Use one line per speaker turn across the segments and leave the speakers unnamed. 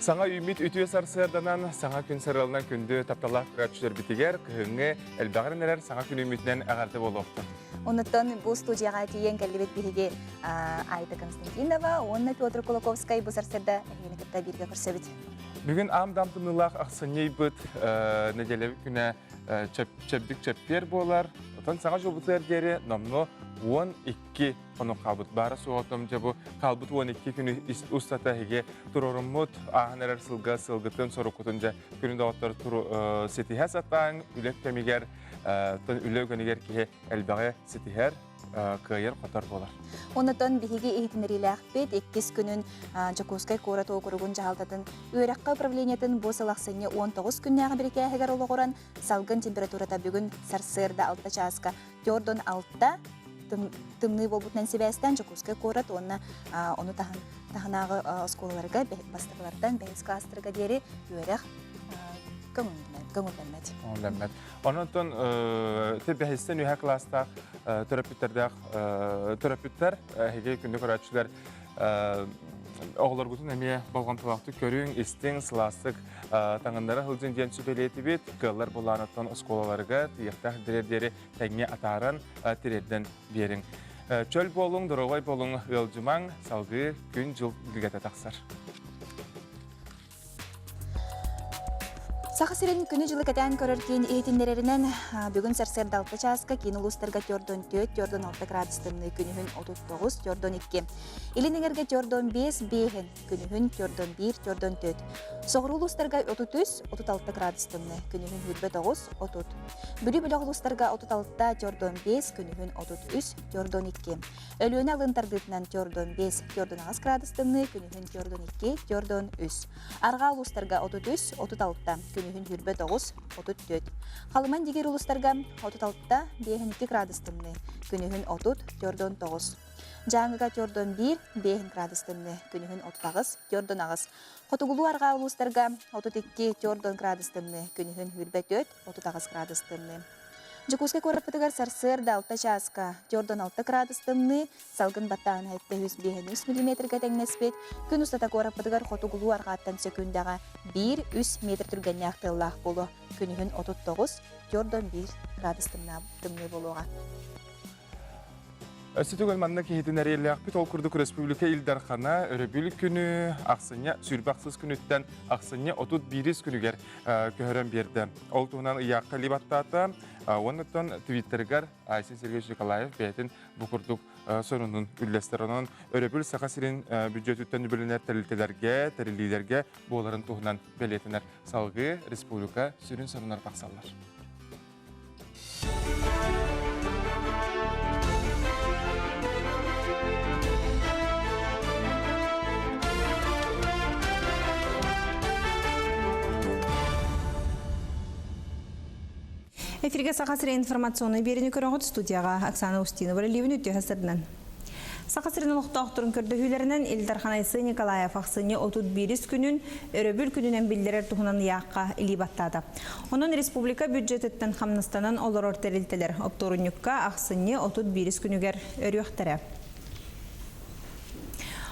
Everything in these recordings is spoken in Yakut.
Саҥа үүммүт үтүө сарсыарданан, саҥа күн сарыалынан күндү тапталлаах көрөөччүлэрбитигэр кыһыҥҥы элбэҕирэн эрэр саҥа күн үүммүтүнэн эҕэрдэ буолуохтун.
Онуттан бу студияҕа тиийэн кэллибит биһиги Айта Константинова уонна Петр Кулаковскай бу сарсыарда эһигини кытта бииргэ көрсөбүт.
Бүгүн аам-даам тымныылаах ахсынньы ыйбыт нэдиэлэбит күнэ чэбдик чэппиэр буолар. Отон саҥа дьылбытыгар диэри номнуо 12 Ону хаалбыт баара суоҕа дьэ бу хаалбыт 12 күнү устата эһиги туруоруммут ааһан эрэр сылга сылгытын соруккутун дьэ күнү доҕоттор ситиһэ сатааҥ үлэ кэмигэр үлэ үгэнигэр киһи элбэҕи ситиһэр кыайар хотор буолар.
Онотон биһиги иһитиннэриилээхпит иккис күнүн Дьокуускай куорат уокуругун дьаһалтатын үөрэххэ управлениетын бу сыл ахсынньы 19 күннээҕи бирикээһигэр олоҕуран салгын температурата бүгүн сарсыарда 6 чааска Төрдөн алта тымныы буолбутунан сибээстээн Дьокуускай куорат уонна ону таһынааҕы оскуолаларга бастакылартан бэһис класстарга диэри үөрэх көҥүллэммэт.
Көҥүллэммэт. Онон бэһистэн үһэ класстаах төрөппүттэрдээх төрөппүттэр эһиги күндү көрөөччүлэр оҕолоргутун эмиэ болҕомтолоохтук көрүҥ, истиҥ, сылаастык таҥыннара сылдьын диэн сүбэлиэтибит. Кыаллар былаанаттан оскуолаларга тиийиэхтээх диэри диэри тэҥҥэ атааран тириэрдэн биэриҥ. Чөл буолуҥ, доруобай буолуҥ, ыалдьымаҥ, салгыы күн-дьыл билгэтэ тахсар.
Саха сирин күнү-дьылы кэтээн көрөр киин иһитиннэрэринэн, бүгүн сарсыарда 6 чааска киин улуустарга 4-4, 4-6 градус тымныы, күнүһүн 39, 4-2. Илин эҥэргэ 4-5, 5, күнүһүн 4-1, 4-4. Соҕуруу улуустарга 33, 36 градус тымныы, күнүһүн 29, 30. Бүлүү бөлөх улуустарга 36, 4-5, күнүһүн 33, 4-2. Өлүөнэ алын тардыытынан 4-5, 4-8 градус тымныы, күнүһүн 4-2, 4-3. Арҕаа улуустарга 33, 36, күнүһүн 29, 34. Халыман дигир улуустарга 36, 52 градус тымныы, күнүһүн 30, 4-9. Дьааҥыга 4-1, 5 градус тымныы, күнүһүн 38, 4-8. Хотугулуу арҕаа улуустарга 32, 4 градус тымныы, күнүһүн 24, 38 градус тымныы. Дьокуускай куораппытыгар сарсыарда 6 чааска 4-6 градус тымныы, салгын баттааһына 705 миллиметргэ тэҥнэспит. Күн устата куораппытыгар хотугулуу арҕааттан сөкүүндэҕэ 1-3 метр түргэннээх тыаллаах буолуо. Күнүһүн 39, 4-1 градус тымныы буолуоҕа.
Өссө түгэл манна киһитин эриэллээхпит ол курдук республика Ил Дархана өрөбүл күнү ахсынньы сүүрбэ ахсыс күнүттэн ахсынньы 31 күнүгэр көһөрөн биэрдэ. Ол туһунан ыйаахха илии баттаата. Уоннаттан Твиттеригэр Айсен Сергеевич Николаев бэйэтин бу курдук сонунун үллэстэр. Онон өрөбүл Саха сирин бюджетиттэн үбүлэнэр тэрилтэлэргэ, тэриллиилэргэ буоларын туһунан бэлиэтэнэр. Салгыы республика сүрүн сонуннар тахсаллар.
Эфиргэ Саха сирэ информационнай биэриини көрөҕүт студияҕа Оксана Устинова үлэлиибин үтүө сырдынан. Саха сирин олохтоохторун көрдөһүүлэринэн Ил Дархан Айсен Николаев ахсынньы 31 күнүн өрөбүл күнүнэн биллэрэр туһунан ыйаахха илии баттаата. Онон республика бюджетыттан хамнастанан олорор тэрилтэлэр оптуорунньукка ахсынньы 31 күнүгэр өрүөхтэрэ.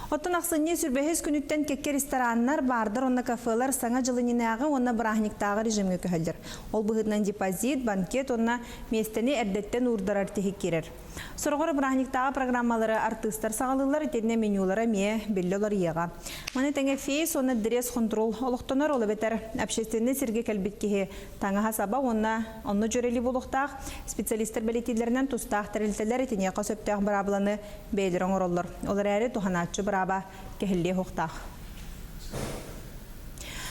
Оттон ахсынньы сүрбэһис күнүттэн кэккэ рестораннар, баардар уонна кафелар Саҥа дьыл иннинээҕи уонна бырааһынньыктааҕы режимҥэ көһөллөр. Ол быһыытынан депозит, банкет уонна миэстэни эрдэттэн уурдарар тиһик киирэр. Сороҕор бырааһынньыктааҕы программалары артыыстар саҕалыыллар, итиэннэ менюлара эмиэ биллэ уларыйыаҕа. Маны тэҥэ фейс уонна дресс-хонтуруол олохтонор, ол эбэтэр общественнай сиргэ кэлбит киһи таҥаһа-саба уонна онно дьүөрэлии буолуохтаах. Специалистар бэлиэтииллэринэн тустаах тэрилтэлэр итиниэхэ сөптөөх быраабыланы бэйэлэрэ оҥороллор. Ол эрээри туһанааччы бырааба кэһиллиэ суохтаах.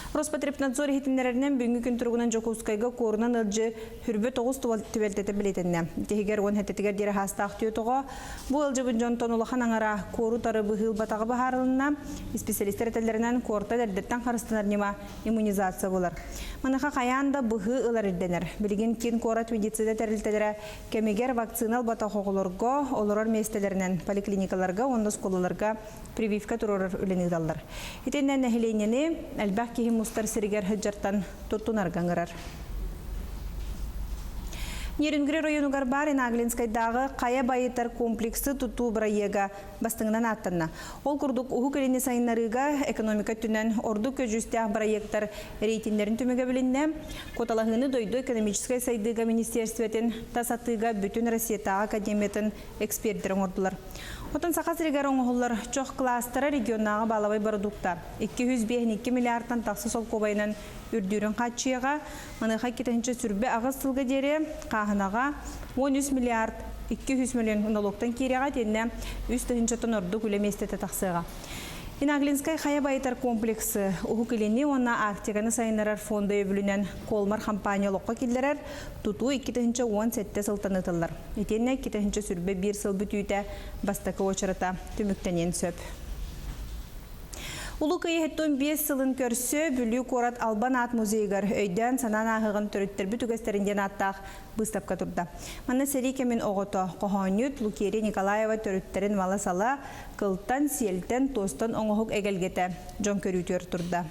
Роспотребнадзор иһитиннэрэринэн бүгүҥҥү күн туругунан Дьокуускайга куорунан ыалдьыы хүрбэ тоҕус түбэлтэтэ бэлиэтэннэ. Тиһигэр уон сэттэтигэр диэри хаастаах түөрт оҕо. Бу ыалдьыбыт дьонтон улахан аҥара куору тары быһыы ылбатаҕа быһаарылынна. Исписэлиистэр этэллэринэн, куортан эрдэттэн харыстанар ньыма иммунизация буолар. Маныаха хайаан да быһыы ылар ирдэнэр. Билигин киин куорат медицина тэрилтэлэрэ кэмигэр вакцина ылбатах оҕолорго олорор миэстэлэринэн поликлиникаларга уонна оскуолаларга прививка туруорар үлэни ыыталлар. Итиннэ нэһилиэнньэни элбэх киһи мустар сиригэр сылдьартан туттунарга ыҥырар. Нерюнгри районугар баар Инаглинскайдааҕы хайа байытар комплексы тутуу бырайыага бастыҥынан ааттанна. Ол курдук Уһук Илини сайыннарыыга экономика өттүнэн ордук көдьүүстээх бырайыактар рейтиннэрин түмүгэ билиннэ. Куоталаһыыны дойду экономическай сайдыыга министерствотын тас атыыга бүтүн Россиятааҕы академиятын экспердэрэ оҥордулар. Оттон Саха сиригэр оҥоһуллар чох кластера регионнааҕы баалабай бородуукта 252 миллиардтан тахса солкуобайынан үрдүүрүн хааччыйыаҕа. Маныаха 2028 сылга диэри хааһынаҕа 13 миллиард 200 миллион нолуоктан киириэҕэ итиэннэ 3 тыһыынчаттан ордук үлэ миэстэтэ тахсыаҕа. Инаглинскай хайа байытар комплексы Уһук Илини уонна Арктиканы сайыннарар фонда өйөбүлүнэн Колмар компания олоххо киллэрэр тутуу 2017 сылтан ыытыллар. Итиэннэ 2021 сыл бүтүүтэ бастакы уочарата түмүктэниэн сөп. Улуу Кыайыы 75 сылын көрсө Бүлүү куорат Албан аат музейыгар өйдөөн-санаан ааһыаҕын төрүттэрбит үгэстэрин диэн ааттаах быыстапка турда. Манна сэрии кэмин оҕото, хоһоонньут Лукерия Николаева төрүттэрин мала-сала, кылтан, сиэлтэн, туостан оҥоһук эгэлгэтэ дьон көрүүтүгэр турда.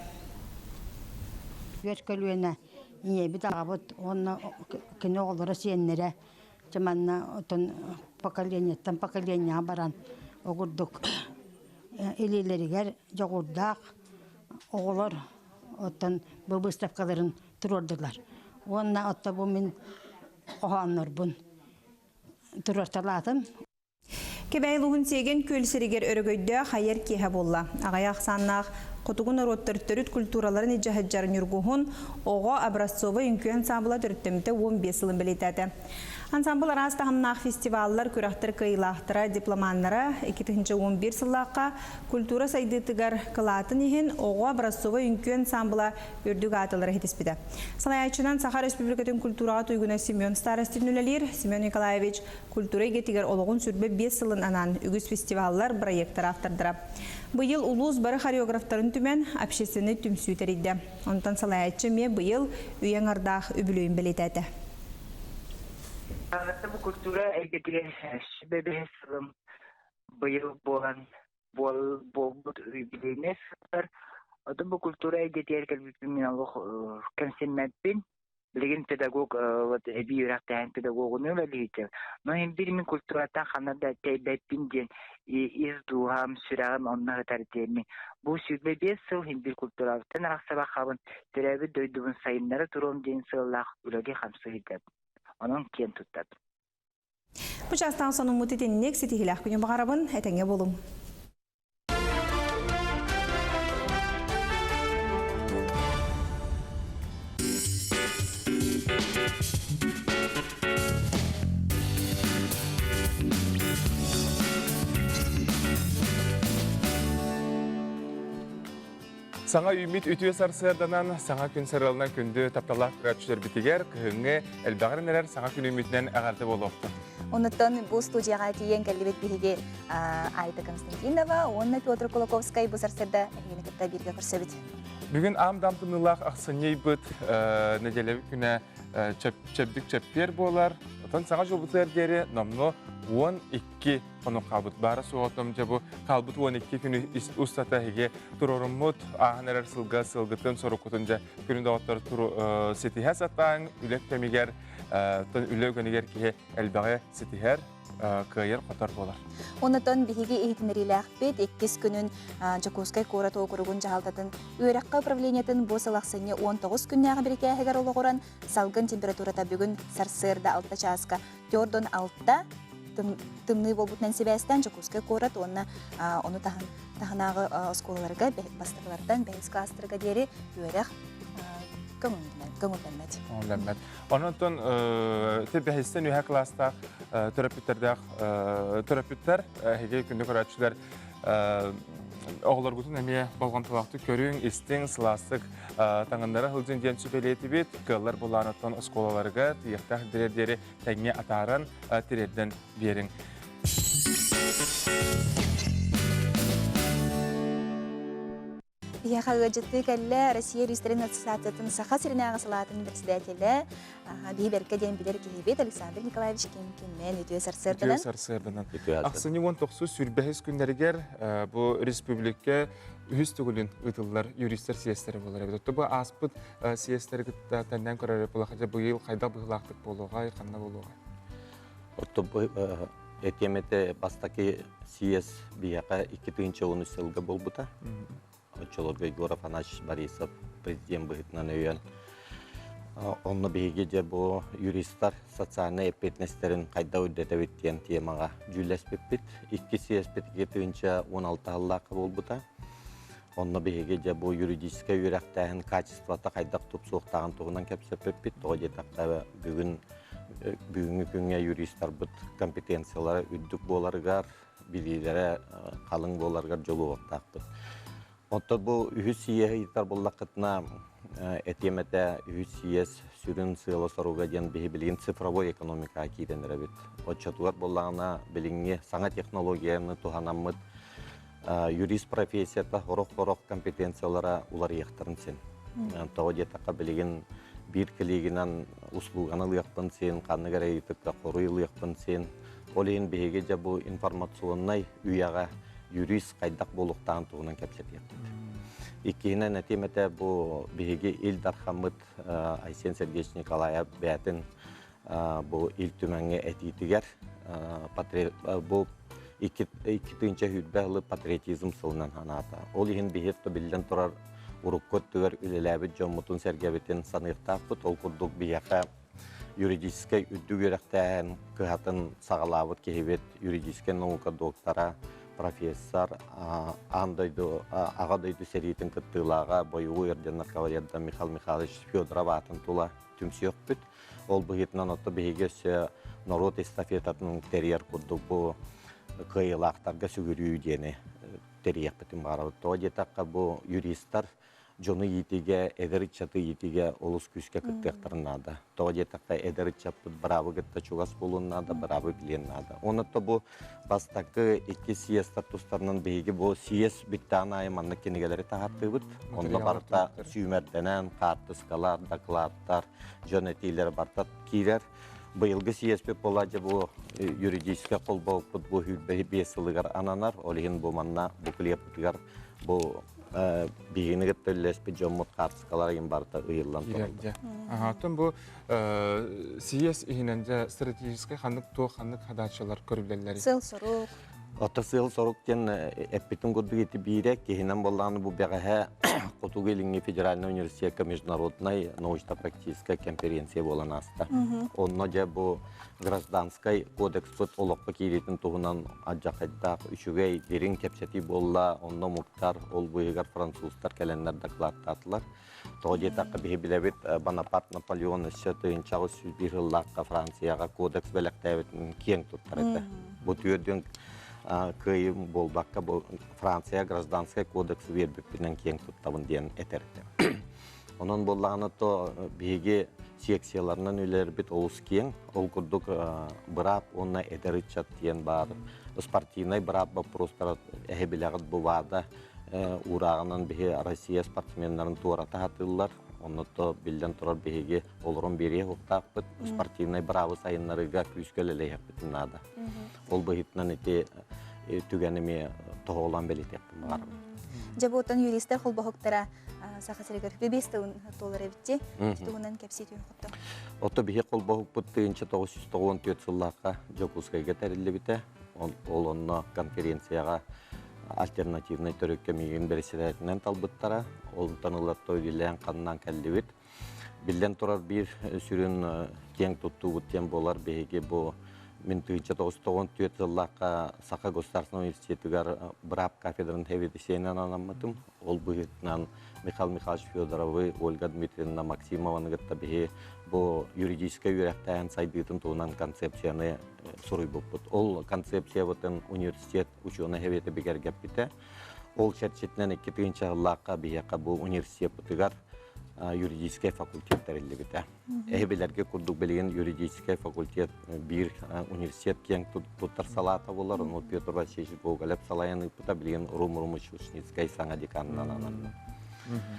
Үөт көлүөнэ ийэбит аҕабыт уонна кини оҕолоро сиэннэрэ дьэ манна отон поколениеттан поколенияҕа баран огурдук илиилэригэр дьоҕурдаах оҕолор оттон бу выставкаларын туруордулар. Уонна отто бу мин хоһооннорбун туруорталаатым.
Кэбээйи улууһун Сиэгэн күөл сиригэр өрөгөйдөөх айар киэһэ буолла. Аҕыйах ахсааннаах хотугу норуоттар төрүт культураларын илдьэ сылдьар Ньургуһун оҕо образцовай үҥкүү ансаамбыла төрүттэммитэ 15 сылын бэлиэтээтэ. Ансамбыл араас таһымнаах фестиваллар, күрэхтэр кыайыылаахтара, дипломаннара 2011 сыллаахха культура сайдыытыгар кылаатын иһин оҕо образцовай үҥкүү ансамбыла үрдүк аатылары ситиспитэ. Салайааччынан Саха Республикатын культураҕа туйгуна Семен Старостин үлэлиир. Семен Николаевич культура эйгэтигэр олоҕун сүрбэ биэс сылын анаан үгүс фестиваллар, проектар автордара. Быйыл улуус бары хореографтарын түмэн общественнай түмсүү тэрийдэ. Онтон салайааччы эмиэ быйыл үйэ аҥардаах үбүлүөйүн бэлиэтээтэ.
Аҕата бу культура эйгэтигэр сүбэ бэһис сылым быйыл буолан буол буолбут юбилейнай сыллар. Отон бу культура эйгэтигэр кэлбиппин мин олох кэмсиммэппин. Билигин педагог вот эбии үөрэхтээһин педагогунуу үлэлиһитим. Но иһин бир мин культураттан ханна да тэйбэппин диэн ис дууһам, сүрэҕим онно сытар диэммин. Бу 25 сыл иһин бир культурабыттан арахсыбаккабын, төрөөбүт дойдубун сайыннара туруом диэн сыаллаах үлэлии-хамсыы сылдьабын. Онон киэн туттабын.
Бу чаастаах сонуммут итинник ситиһиилээх күнү баҕарабын, этэҥҥэ буолуҥ.
Саҥа үүммүт үтүө сарсыарданан, саҥа күн сарыалынан күндү тапталлаах көрөөччүлэрбитигэр кыһыҥҥы элбэҕирэн эрэр саҥа күн үүммүтүнэн эҕэрдэ буолуохтун.
Онуттан бу студияҕа тиийэн кэллибит биһиги Айта Константинова уонна Петр Кулаковскай бу сарсыарда эһигини кытта бииргэ көрсөбүт.
Бүгүн аам-даам тымныылаах ахсынньы ыйбыт нэдиэлэбит күнэ чэбдик чэппиэр буолар. Отон саҥа дьылбытыгар диэри номнуо 12 хонук хаалбыт. Баара суоҕа дьэ бу хаалбыт 12 күнү устата эһиги туруоруммут ааһан эрэр сылга сылгытын соруккутун дьэ күнү доҕоттор ситиһэ сатааҥ үлэ кэмигэр үлэ үгэнигэр киһи элбэҕи ситиһэр кыайар-хотор буолар.
Онотон биһиги иһитиннэриилээхпит иккис күнүн Дьокуускай куорат уокуругун дьаһалтатын үөрэххэ управлениетын бу сыл ахсынньы 19 күннээҕи бирикээһигэр олоҕуран салгын температурата бүгүн сарсыарда 6 чааска төрдөн 6 тымныы буолбутунан сибээстээн Дьокуускай куорат уонна ону таһын таһынааҕы оскуолаларга бастакылартан бэһис класстарга диэри үөрэх көҥүллэммэт.
Көҥүллэммэт. Онон бэһистэн үһэ кылаастаах төрөппүттэрдээх төрөппүттэр эһиги күндү көрөөччүлэр оҕолоргутун эмиэ болҕомтолоохтук көрүҥ, истиҥ, сылаастык таҥыннара сылдьын диэн сүбэлиэтибит. Кыаллар былаанаттан оскуолаларга тиийиэхтээх диэри диэри тэҥҥэ атааран тириэрдэн биэриҥ.
Биһиэхэ ыалдьыттыы кэллэ Россия юристарын ассоциациятын Саха сиринээҕи салаатын председателэ, биһи бэркэ диэн билэр киһибит Александр Николаевич Ким-Киммен үтүө сарсыарданан.
Үтүө сарсыарданан. Ахсынньы 19 сүрбэһис күннэригэр бу республика үһүс төгүлүн ыытыллар юристар съезтэрэ буолар эбит. Бу ааспыт съезтэри кытта тэннэн көрөр буоллахха быйыл хайдах быһыылаахтык буолуоҕай, ханна буолуоҕай?
Оттон этиэм этэ бастакы съезд биһиэхэ 2013 сылга буолбута. Оччолорго Егор Афанасьевич Борисов президент быһыытынан өйөөн онно биһиги дьэ бу юристар социальнай эппиэтинэстэрин хайдах үрдэтэбит диэн темаҕа дьүүллэспиппит. Икки съезпит 2016 сыллаахха буолбута. Онно биһиги дьэ бу юридическай үөрэхтээһин качествота хайдах тупсуохтааҕын туһунан кэпсэппиппит. Тоҕо диэтэххэ, бүгүн бүгүҥҥү күҥҥэ юристарбыт компетенциялара үрдүк буоларыгар, билиилэрэ халыҥ буоларыгар дьолуохтаахпыт. Оттон бу үһүс сийиэһи ыйытар буоллаххытына, этиэм этэ, үһүс сийиэс сүрүн сыала-соруга диэн биһи билигин цифровой экономикаҕа киирэн эрэбит. Оччотугар буоллаҕына, билиҥҥи саҥа технологияны туһанаммыт юрист профессията сорох-сорох компетенциялара уларыйыахтарын син. Тоҕо диэтэххэ, билигин биир клигинэн услуганы ылыахпын син, ханнык эрэ ыйытыкка хоруй ылыахпын син. Ол иһин биһиги дьэ бу информационнай үйэҕэ юрист хайдах буолуохтааҕын туһунан кэпсэтиэхпит. Иккиһинэн этиэм этэ, бу биһиги Ил Дархаммыт Айсен Сергеевич Николаев бэйэтин бу Ил Түмэҥҥэ этиитигэр бу 2 сүүрбэ сылы патриотизм сылынан анаата. Ол иһин биһиги биллэн турар урукку өттүгэр үлэлээбит дьоммутун сэргэбитин саныахтаахпыт. Ол курдук биһиэхэ юридическай үрдүк үөрэхтээһин кыһатын саҕалаабыт киһибит, юридическай наука доктора, профессор, аан дойду, Аҕа дойду сэриитин кыттыылааҕа, бойобуой орденнар кавалерда Михаил Михайлович Федоров аатын тула түмсүөхпүт. Ол быһыытынан отто биһиги өссө норуот эстафетатын тэрийэр курдук бу кыайыылаахтарга сүгүрүү диэни тэрийиэхпитин баҕарабыт. Тоҕо диэтэххэ, бу юристар дьону иитиигэ, эдэр ыччаты иитиигэ олус күүскэ кыттыахтарын наада. Тоҕо диэтэххэ, эдэр ыччаппыт быраабы кытта чугас буолуон наада, быраабы билиэн наада. Онон бу бастакы икки съезтэр тустарынан биһиги бу съезд бүттэҕин аайы маннык кинигэлэри таһаартыыбыт. Онно барыта сүүмэрдэнэн, хаартыскалар, докладтар, дьон этиилэрэ барыта киирэр. Быйылгы съезпит буолла дьэ бу юридическай холбоһукпут бу 25 сылыгар ананар. Ол иһин бу манна буклеппытыгар бу биһигини кытта үлэлэспит дьоммут хаартыскалара иһин барыта ыйыллан тураллар.
Оттон бу съезд иһинэн дьэ стратегическай ханнык туох ханнык задачалар көрүллэллэрий?
Сыал-сорук.
Ото сыал-сорук диэн эппитин курдук ити биирэ киһинэн буоллаҕына бу бэҕэһээ Хотугу Илиҥҥи федеральнай университекка международнай научно-практическай конференция буолан ааста. Онно дьэ бу гражданскай кодекспыт олоххо киириитин туһунан алдьархайдаах үчүгэй дириҥ кэпсэтии буолла. Онно омуктар, ол быыһыгар французтар кэлэннэр дакылааттаатылар. Тоҕо диэтэххэ биһи билэбит Бонапарт Наполеон өссө 1801 сыллаахха Францияҕа кодекс бэлэхтээбитин киэҥ туттар этэ. Бу түөрдүн кыайым буолбакка бу Франция гражданскай кодексы биэрбиппинэн киэҥ туттабын диэн этэр этэ. Онон буоллаҕына то биһиги секцияларынан үлэлэрбит олус киэҥ. Ол курдук быраап уонна эдэр ыччат диэн баар спортивнай быраап боппуруостара эһи билэҕит бу ВАДА уурааҕынан биһи Россия спортсменнарын туората сатыыллар. Онно то биллэн турар биһиги олорон биэриэ суохтаахпыт. Спортивнай быраабы сайыннарыыга күүскэ үлэлэһиэхпитин наада. Ол быһыытынан ити түгэни эмиэ тоһоҕолоон бэлиэтиэхпин баҕарабын.
Дьэ буотан юристар холбоһуктара Саха сиригэр бэбиэс тылын туолар эбитти. Туһунан кэпсии түһүн хотто.
Ото биһи холбоһукпут 1994 сыллаахха Дьокуускайга тэриллибитэ. Ол онно конференцияҕа альтернативнай төрүккэ миигин бэрэссэдээтинэн талбыттара. Онтон ылатта үлэлээн ханнан кэллибит. Биллэн турар биир сүрүн киэҥ туттуубут диэн буолар биһиги бу мин 1994 сыллаахха Саха государственнай университетыгар быраап кафедрын сэбиэдиссэйинэн анаммытым. Ол быһыытынан Михаил Михайлович Федоровы, Ольга Дмитриевна Максимованы кытта биһи бу юридическай үөрэхтээһин сайдыытын туһунан концепцияны суруйбуппут. Ол концепциябытын университет учуонай сэбиэтэ бигэргэппитэ. Ол чэрчитинэн 2 тыһыынча сыллаахха биһиэхэ бу университеппытыгар юридическай факультет тэриллибитэ. Эһи билэргэ курдук билигин юридическай факультет биир университет киэҥ туттар салаата буолар. Ону Петр Васильевич Гоголев салайан ыыппыта билигин Рум Румыч Ушницкай саҥа деканынан ананна.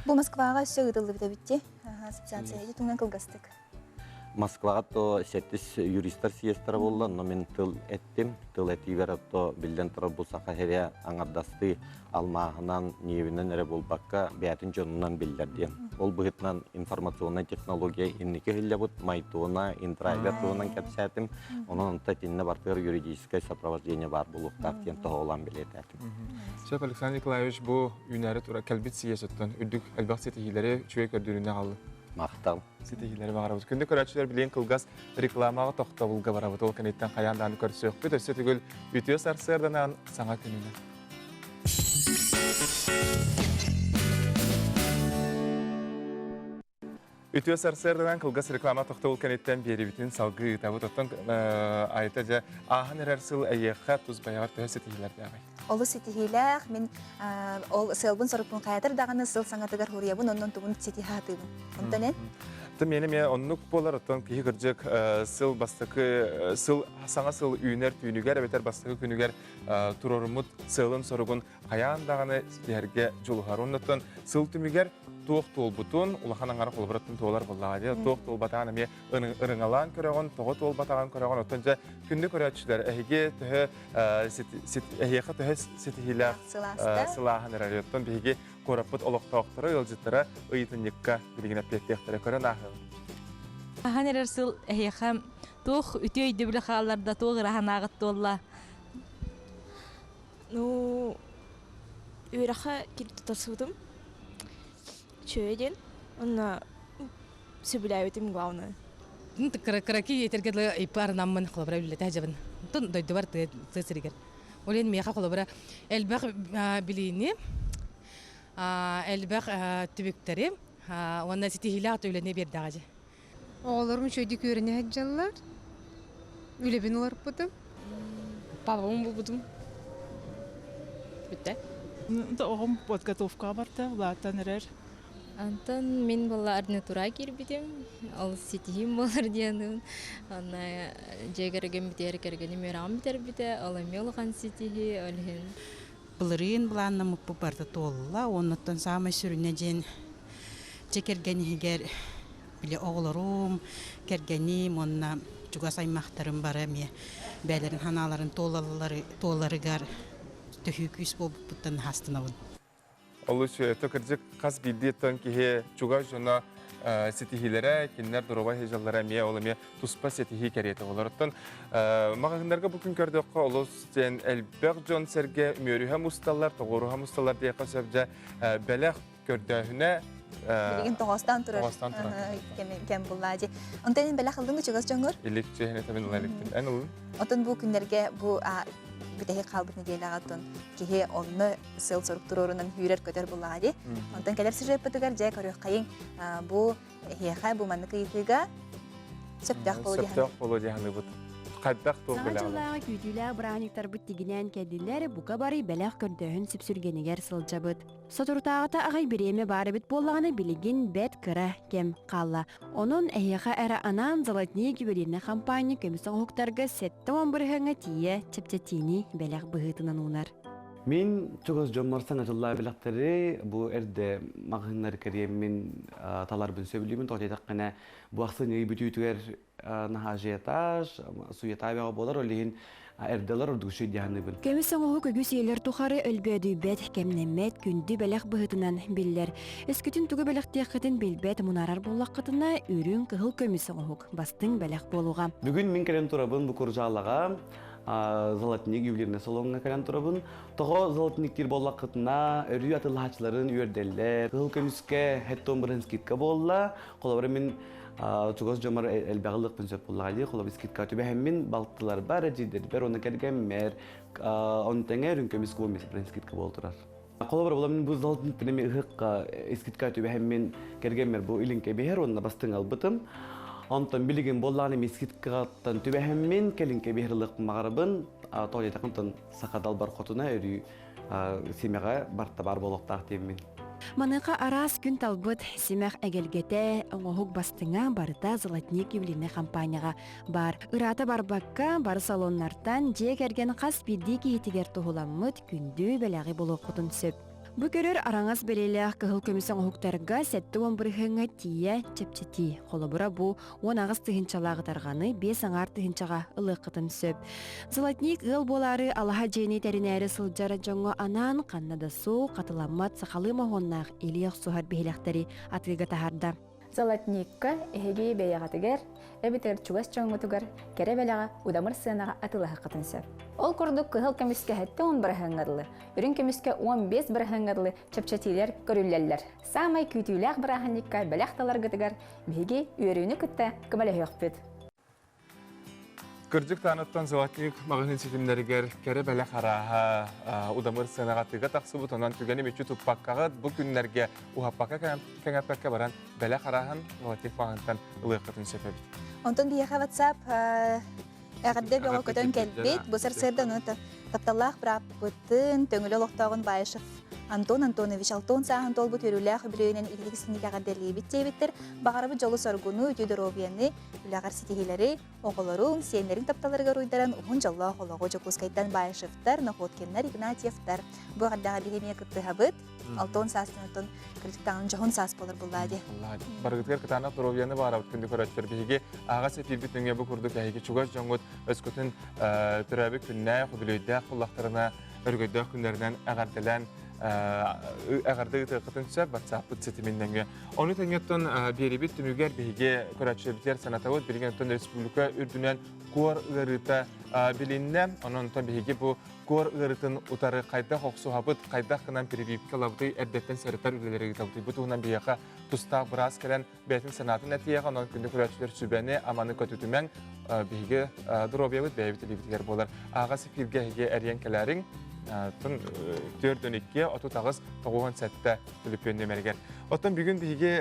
Бу Москваҕа өссө ыытыллыбыт эбит дии. Ассоциация ити туһунан кылгастык.
Москваҕа то сэттис юристар съезтара буолла, но мин тыл эттим. Тыл этиибэр то биллэн турар бу саха сирэ аҥардастыы алмааһынан, ньиэбинэн эрэ буолбакка, бэйэтин дьонунан биллэр диэн. Ол быһыытынан информационнай технология инники иһиллэбит, Майтона, Индрайвер туһунан кэпсээтим. Онон онто итиннэ бартыгар юридическое сопровождение баар буолуохтаах диэн тоһоҕолоон бэлиэтээтим.
Сөп, Александр Николаевич, бу үүнээри тура кэлбит сийиэс оттон үрдүк элбэх ситиһиилэри үчүгэй көрдөрүүнү аҕалла.
Махтал.
Ситиһиилэри баҕарабыт. Күндү көрөөччүлэр билигин кылгас рекламаҕа тохтобулга барабыт. Ол кэнниттэн хайаан даҕаны көрсүөхпүт. Өссө төгүл үтүө сарсыарданан саҥа күнүнэн. Үтүө сарсыарданан кылгас реклама тохтобул кэнниттэн биэрибитин салгыы ыытабыт. Оттон Айта дьэ ааһан эрэр сыл эйиэхэ тус байаҕар төһө ситиһиилэрдээҕий?
Олус ситиһиилээх. Мин ол сыалбын-сорукпун хайатар даҕаны сыл саҥатыгар хуруйабын, оннун тугун ситиһэ сатыыбын. Онтон эн?
Оттон миэнэ эмиэ оннук буолар, оттон киһи кырдьык сыл бастакы сыл саҥа сыл үүнэр түүнүгэр эбэтэр бастакы күнүгэр туруоруммут сыалын-соругун хайаан даҕаны ситиһэргэ дьулуһар. Оннуттан сыл түмүгэр туох туолбутун, улахан аҥара холобураттан туолар буоллаҕа дии. Туох туолбатаҕын эмиэ ырыҥалаан көрөҕүн, тоҕо туолбатаҕын көрөҕүн. Оттон дьэ күндү көрөөччүлэр, эһиги төһө эһиэхэ төһө ситиһиилээх сылааһын эрэр. Оттон биһиги куораппыт олохтоохторо, ыалдьыттара ыйытынньыкка билигин эппиэттиэхтэрэ көрөн ааһыаҕыҥ.
Ахан эрэр сыл эһиэхэ туох үтүө өйдөбүлү хаалларда, туох ыраһанааҕыт туолла?
Ну, үөрэххэ тутарсыбытым. Үчүгэй диэн. Онно сөбүлээбитим главное.
Кыраки этэргэ дылы иппы арынаммын холобура үллэтэ сылдьабын. Онтон дойдубар тыа сиригэр. Ол иһин миэхэ холобура элбэх билиини, элбэх түбүктэри уонна ситиһиилээх үлэни биэрдэҕэ дьэ.
Оҕолорум үчүгэйдик үөрэнэ сылдьаллар. Үлэбин уларыппытым.
Папабын булбутум. Бүттэ.
Оҕом подготовкаҕа барда, улаатан эрэр.
Антон мин буолла ординатура киирбитим. Ол ситиһиим буолар диэн. Онно дьиэ кэргэн бүтэр кэргэним үөрэҕин бүтэрбитэ. Ол эмиэ улахан ситиһии. Ол иһин
Былырыын былааннаммыппыт барыта туолла. Оннуттан саамай сүрүнэ диэн дьиэ кэргэн иһигэр били оҕолорум, кэргэним уонна чугас аймахтарым бары эмиэ бэйэлэрин санааларын туоларыгар төһүү күүс буолбуппуттан астынабын.
Олус үтүө кырдьык хас биирдии тон киһи чугас дьоно ситиһиилэрэ, кинилэр доруобай сылдьаллара эмиэ ол эмиэ туспа ситиһии кэриэтэ болар. Оттон маҕаһыыннарга бу күн көрдөххө олус диэн элбэх дьон-сэргэ үмүөрүһэ мусталлар, тоҕуоруһа мусталлар диэххэ сөп дьэ бэлэх көрдөөһүнэ
Билигин тоҕоостоон турар кэм буллаа дии. Онтон эн бэлэх ыллыҥ чугас дьоҥҥор?
Илик чиэһинэ табын ыла иликтим. Эн ылын?
Отон бу күннэргэ бу бүтэһик хаалбыт нэдиэлэҕэ оттон киһи онно сыал-сорук туруорунан сүүрэр-көтөр буллаҕа дии. Онтон кэлэр сюжеппытыгар дьэ көрүөххэйиҥ бу эһиэхэ бу маннык ыйытыыга сөптөөх буолуо дии
Сөптөөх буолуо дии саныыбыт. Хайдах туох
Саҥа
бэлэҕи
дьыллааҕы күүтүүлээх бырааһынньыктарбыт тигинээн кэллилэр, бука бары бэлэх көрдөөһүн сүпсүлгэнигэр сылдьабыт. Соторутааҕыта аҕай бириэмэ баар эбит буоллаҕына билигин бэрт кыра кэм хаалла. Онон эһиэхэ эрэ анаан Золотник ювелирнай хампаанньа көмүс оҥоһуктарга 70 бырыһыаҥҥа тиийэ чэпчэтиини бэлэх быһыытынан уунар.
Мин чугас дьоммор саҥа дьыллаах бэлэхтэри бу эрдэ маҕаһыыннары кэриэммин таларбын сөбүлүүбүн. Тоҕо диэтэххинэ, бу ахсынньы ый бүтүүтүгэр наһаа ажиотаж, суета бөҕө буолар, ол иһин эрдэлэр ордук үчүгэй дии саныыбын.
Көмүс оҥоһук үгүс үйэлэр тухары өлбөөдүйбэт, кэмнэммэт күндү бэлэх быһыытынан биллэр. Өскөтүн тугу бэлэхтиэххитин билбэт, мунаарар буоллаххытына, үрүҥ, кыһыл көмүс оҥоһук бастыҥ бэлэх буолуоҕа.
Бүгүн мин кэлэн турабын бу Куржалаҕа Золотник ювелирный салоҥҥа кэлэн турабын. Тоҕо золотник диир буоллаххытына, өрүү атыылаһааччыларын үөрдэллэр. Кыһыл көмүскэ хеттон бырыһын скидка буолла. Холобура мин чугас дьоммор элбэҕи ылыахпын сөп буоллаҕа дии. Холобур скидка түбэһэммин балтыларбар, эдьиийдэрбэр уонна кэргэммэр ону тэҥэ үрүҥ көмүс куомис бырыһын скидка буола турар. Холобура була мин бу золотник эми ыһыкка скидка түбэһэммин кэргэммэр бу илиҥкэ биһэр уонна бастыҥ албытым. Онтон билигин буоллаҕына эми скидкаттан түбэһэммин кэлиҥкэ биһэр ылыахпын баҕарабын. Тоҕо диэтэххэ онтон саха далбар хотуна өрүү симэҕэ барта баар буолуохтаах диэммин.
Маныаха араас күн талбыт симэх эгэлгэтэ, оҥоһук бастыҥа барыта Золотник ювелирнай хампаанньаҕа баар. Ыраата барбакка, бары салоннартан дьиэ кэргэн хас биирдии киһитигэр туһуламмыт күндү бэлэҕи булуоххутун сөп. Бу көрөр араҥас бэлиэлээх кыһыл көмүс оҥоһуктарга 70 бырыһыаҥҥа тиийэ чэпчэтии. Холобура, бу 18 тыһыынчалаах ытарҕаны биэс аҥаар тыһыынчаҕа ылыаххытын сөп. Золотник ыал буолаары алаһа дьиэни тэринээри сылдьар дьоҥҥо анаан ханна да суох хатыламмат сахалыы моһуоннаах илии охсуһар биһилэхтэри атыыга таһаарда.
Золотникка эһиги бэйэҕитигэр эбэтэр чугас дьоҥҥутугар кэрэ бэлэҕи удамыр сыанаҕа атыылаһыаххытын сөп. Ол курдук кыһыл көмүскэ 70 бырыһыаҥҥа дылы, үрүҥ көмүскэ 15 бырыһыаҥҥа дылы чэпчэтиилэр көрүллэллэр. Саамай күүтүүлээх бырааһынньыкка бэлэх таларгытыгар биһиги үөрүүнү кытта көмөлөһүөхпүт.
Кырдьык тааныттан Золотник маҕаһыын ситимнэригэр кэрэ бэлэх арааһа удамыр сыанаҕа тыга тахсыбыт, онон түгэни мүччү туппаккаҕыт бу күннэргэ уһаппакка кэҥэппэккэ баран бэлэх арааһын Золотник маҕаһыынтан ылыаххытын сөп эбит.
Онтон биһиэхэ WhatsApp эҕэрдэ бөҕө көтөн кэлбит. Бу сарсыарда ону тапталлаах бырааппытын Төҥүлү олохтооҕун Баишев Антон Антонович Алтон сааһын туолбут үөрүүлээх үбүлүөйүнэн ититик синник эҕэрдэлиибит диэбиттэр. Баҕарабыт дьолу-соргуну, үтүө доруобуйаны, Үлэҕэр ситиһиилэри, оҕолоруҥ, сиэннэриҥ тапталларыгар уйдаран уһун дьоллоох олоҕу Дьокуускайтан Баишевтар, Находкиннар, Игнатьевтар. Бу эҕэрдэҕэ биһи эмиэ кыттыһабыт. Алтон саастан оттон кырдьыктаҕын дьоһун саас буолар буллаа дии.
Барыгытыгар кытаанах доруобуйаны баарабыт күндү көрөөччүлэр. Биһиги аҕас эфирбит нөҥүө бу курдук эһиги чугас дьоҥҥут өскөтүн төрөөбүт күннээх, үбүлүөйдээх буллахтарына өрөгөйдөөх күннэринэн эҕэрдэлээн эҕэрдэ ыытыаххытын сөп WhatsApp-пыт ситимин нөҥүө. Ону тэҥэ оттон биэрибит түмүгэр биһиги көрөөччүлэрбитигэр санатабыт, билигин оттон республика үрдүнэн куор ыарыыта билиннэ. Онон оттон биһиги бу куор ыарыытын утары хайдах охсуһабыт, хайдах гынан прививка ылабытый, эрдэттэн сэрэтэр үлэлэри ыытабытый. Бу туһунан биһиэхэ тустаах быраас кэлэн бэйэтин санаатын этиэҕэ, онон күндү көрөөччүлэр сүбэни, аманы көтүтүмэҥ, биһиги доруобуйабыт бэйэбит илиибитигэр буолар. Ааҕас эфиргэ эһиги эрийэн кэлээриҥ. Тун 4-2 38 97 төлөпүөн нүөмэригэр. Оттон бүгүн биһиги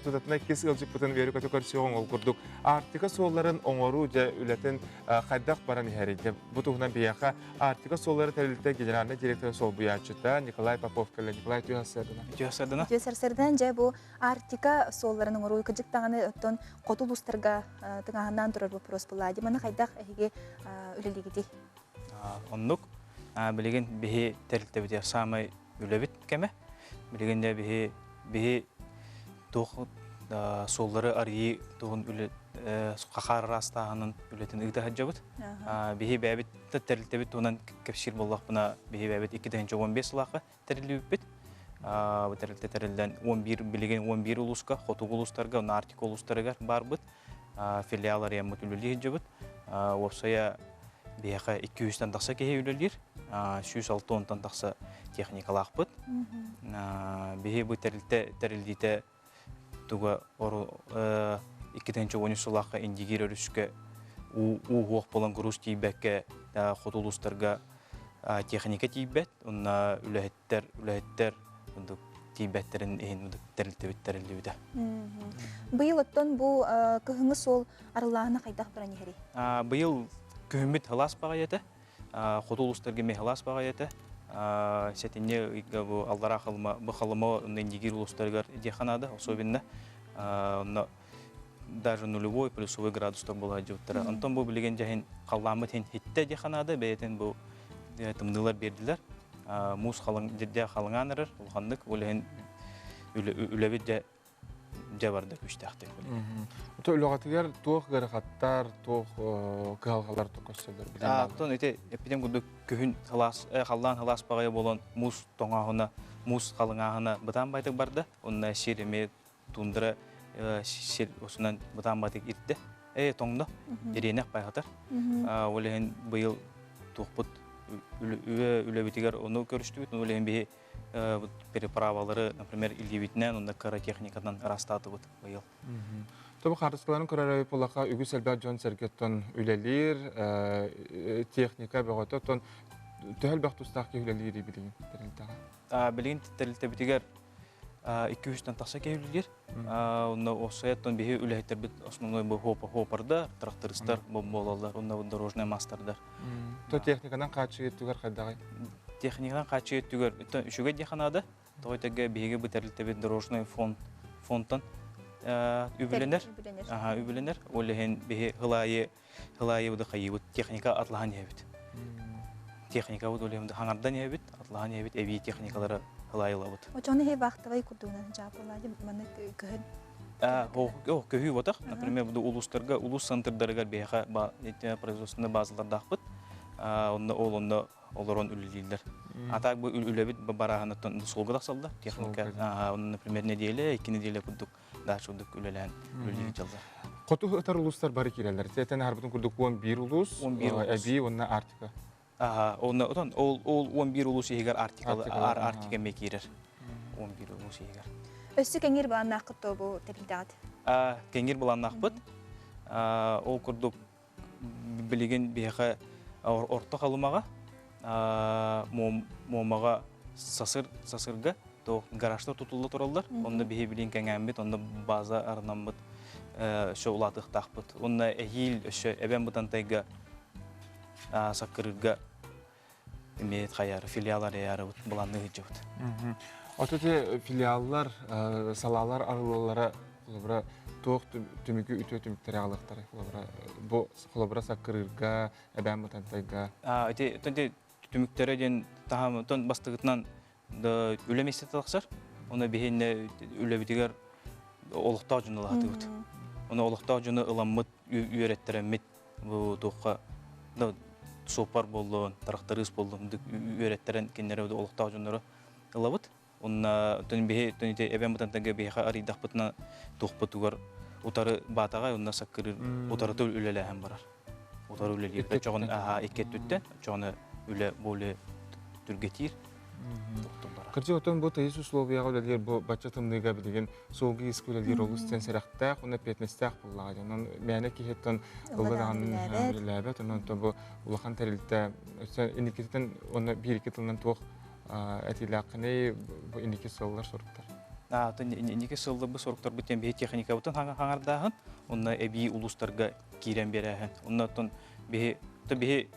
тутатына иккис ыалдьыппытын үөрэ-көтө көрсүөҕүҥ ол курдук Арктика суолларын оҥоруу дьэ үлэтин хайдах баран иһэрий? Бу туһунан биһиэхэ Арктика суоллара тэрилтэ генеральнай директорын солбуйааччыта Николай Попов кэллэ. Николай, үтүө сарсыарданан.
Үтүө сарсыарданан.
Үтүө сарсыарданан дьэ бу Арктика суолларын оҥоруу кырдьык даҕаны оттон хоту улуустарга тыҥааһыннаан турар боппуруос буолла. Маны хайдах эһиги үлэлиигитий?
Оннук. Билигин биһи тэрилтэбитигэр саамай үлэбит кэмэ. Билигин дьэ биһи биһи туох суоллары арыйыы туһун үлэ хахаар араастааһынын үлэтин ыыта сылдьабыт. Биһи бэйэбит тэрилтэбит туһунан кэпсиир буоллахпына, биһи бэйэбит 2015 сылаахха тэриллибиппит. Бу тэрилтэ тэриллэн 11 билигин 11 улууска, хотугу улуустарга, уонна Арктика улуустарыгар баарбыт. Филиал арыйаммыт үлэлии сылдьабыт. Уопсайа биһиэхэ 200-тэн тахса киһи үлэлиир. 160-тан тахса техникалаахпыт. Биһи бу тэрилтэ тэриллиитэ туга 2013 сыллаахха Индигир өрүскэ уу уох буолан груз тиийбэккэ хоту улуустарга техника тиийбэт уонна үлэһиттэр үлэһиттэр тиийбэттэрин иһин тэрилтэбит тэриллибитэ.
Быйыл оттон бу кыһыҥҥы суол арыллааһына хайдах баран иһэрий?
Быйыл күһүммүт сылаас баҕайы этэ. Хоту улуустарга эмиэ сылаас баҕайы этэ. Сэтинньи ыйга бу Аллараа Халыма, бу Халыма уонна Индигир улуустарыгар диэххэ наада, особенно. Онно даже нулевой, плюсовой градустар буола сылдьыбыттара. Онтон бу билигин дьэһин халлааммыт иһин хиттэ диэххэ наада, бэйэтин бу тымныылар биэрдилэр. Муус халыҥ, дьэ халыҥаан эрэр улаханнык, ол иһин үлэбит дьэ дьэ барда күүстээхтик.
Ото үлэҕитигэр туох ыарахаттар, туох кыһалҕалар көрсөллөр билэн
Оттон ити эппитим курдук күһүн сылаас, халлаан сылаас баҕайы буолан муус тоҥооһуна, муус халыҥааһына бытаан байтык барда. Онно сир эмиэ тундра сир усунан бытаан байтык ирдэ. Э тоҥно, ириэнэх байхатар. Ол иһин быйыл туохпут үлэбитигэр ону көрүстүбүт. Ол иһин биһи переправалары, например, илиибитинэн уонна кыра техниканан ыраастаатыбыт быйыл.
Тобу хаартыскаларын көрөр буоллахха үгүс элбэх дьон сэргэттэн үлэлиир, техника бөҕөтө, оттон төһө элбэх тустаах киһи үлэлиир билигин тэрилтэҕэ?
Билигин тэрилтэбитигэр 200-тэн тахса киһи үлэлиир. Онно оссояттан биһи үлэһиттэрбит основной бу хопардар, трактористар буолаллар, онно дорожный мастердар.
То техниканан хааччыйы өттүгэр хайдаҕый?
Техниканан хааччыйы өттүгэр үчүгэй диэххэ наада. Тоҕо этэргэ биһиги бу тэрилтэбит дорожный фонд фондтан үбүлэнэр. Аха, үбүлэнэр. Ол иһин биһи хылаайы хылаайы хайыбыт техника атлаһан иһэбит. Техникабыт ол иһин хаҥардан иһэбит, атлаһан иһэбит, эбии техникалары ылайылабыт.
Очону хе вахтовай курдугунан жаапылаады маннык көһөн
Көһүү ботах. Например, бу улуустарга, улуус центрдарыгар биһиэхэ производственный базалардаахпыт. Онно ол онно олорон үлэлииллэр. А так бу үлэбит барааһыныттан суолга тахсаллар. Техника, например, неделя, икки неделя курдук дальше курдук үлэлээн үлэлиир дьаллар.
Хоту ытар улуустар бары киирэллэр. Этэн аһарбытын курдук 11 улуус,
11 улуус.
Эбии уонна Арктика.
Аха, онно отон ол ол 11 улуус иһигэр Арктика Арктика эмиэ киирэр. 11 улуус иһигэр.
Өссө кэҥиир былааннааххыт то бу тэрилтэҕит?
Кэҥиир былааннаахпыт. Ол курдук билигин биһиэхэ Орто Халымаҕа, Муомаҕа сасыр сасырга то гаражтар тутулла тураллар. Онно биһи билин кэҥээммит, онно база арынаммыт өссө улаатыахтаахпыт. Онно эһиил өссө Эбээн Бытантайга Саккырыырга эмиэ хайар филиал арыйаарыбыт былаанныы сылдьыбыт.
Ото те филиаллар, салаалар арыллаллара холобура туох түмүгү үтүө түмүктэри аҕалыахтарай холобура бу холобура Саккырыырга, Эбээн Бытантайга.
Ити түмүктэрэ диэн таһамтан бастакытынан үлэ миэстэтэ тахсар. Оны биһинне үлэбитигэр олохтоох дьону ылаатыбыт. Оны олохтоох дьону ыламмыт, үөрэттэрэммит бу туохха суоппар буоллун, тракторист буоллун үөрэттэрэн кинилэри олохтоох дьоннору ылабыт. Онна биһи эбэм бытантанга биһиэхэ арыйдахпытына туохпутугар утары баатаҕай онно саккырыыр утарыта үлэлээһин барар. Утары үлэлиир. Чоҕун икки өттүттэн чоҕуна үлэ более түргэтиир.
Кырдьык отон бу тыйыс условияҕа үлэлиир бу бачча тымныыга билигин суолга иискэ үлэлиир олус диэн сэрэхтээх уонна эппиэтинэстээх буоллаҕа дии. Онон мээнэ киһиттэн ылла даҕаны үлэлээбэт. Онон бу улахан тэрилтэ өссө инникитин уонна биир-икки тылынан туох этиилээххиний бу инники сыллар соруктар?
Инники сылларбыт соруктарбыт диэн биһи техникабытын хаҥардааһын, онно эбии улуустарга киирэн биэрээһин. Онно оттон биһи биһи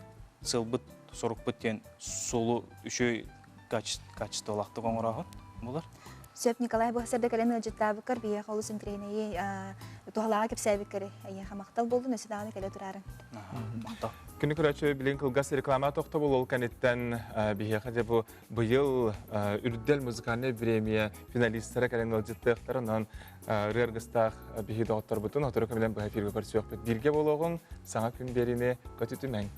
сылбыт сорукпут диэн суолу үчүгэй качестволаахтык оҥорооһун булар.
Сөп Николай бу сэрдэ кэлэн ыалдьыттаабыккар биһиэхэ олус интэриэһинэйи туһалааҕы кэпсээбиккэр эйиэхэ махтал буоллун өссө даҕаны кэлэ тураарыҥ.
Махтал.
Күнү көрөөччү билин кылгас реклама тохтобул ол кэнниттэн биһиэхэ дьэ бу быйыл Үрдэл музыкальнай премия финалистара кэлэн ыалдьыттыахтара онон ырыа аргыстаах биһи доҕотторбутун сотору кэминэн быһа эфиргэ көрсүөхпүт. Бииргэ буолуоҕуҥ, саҥа күн биэриини көтүтүмэҥ.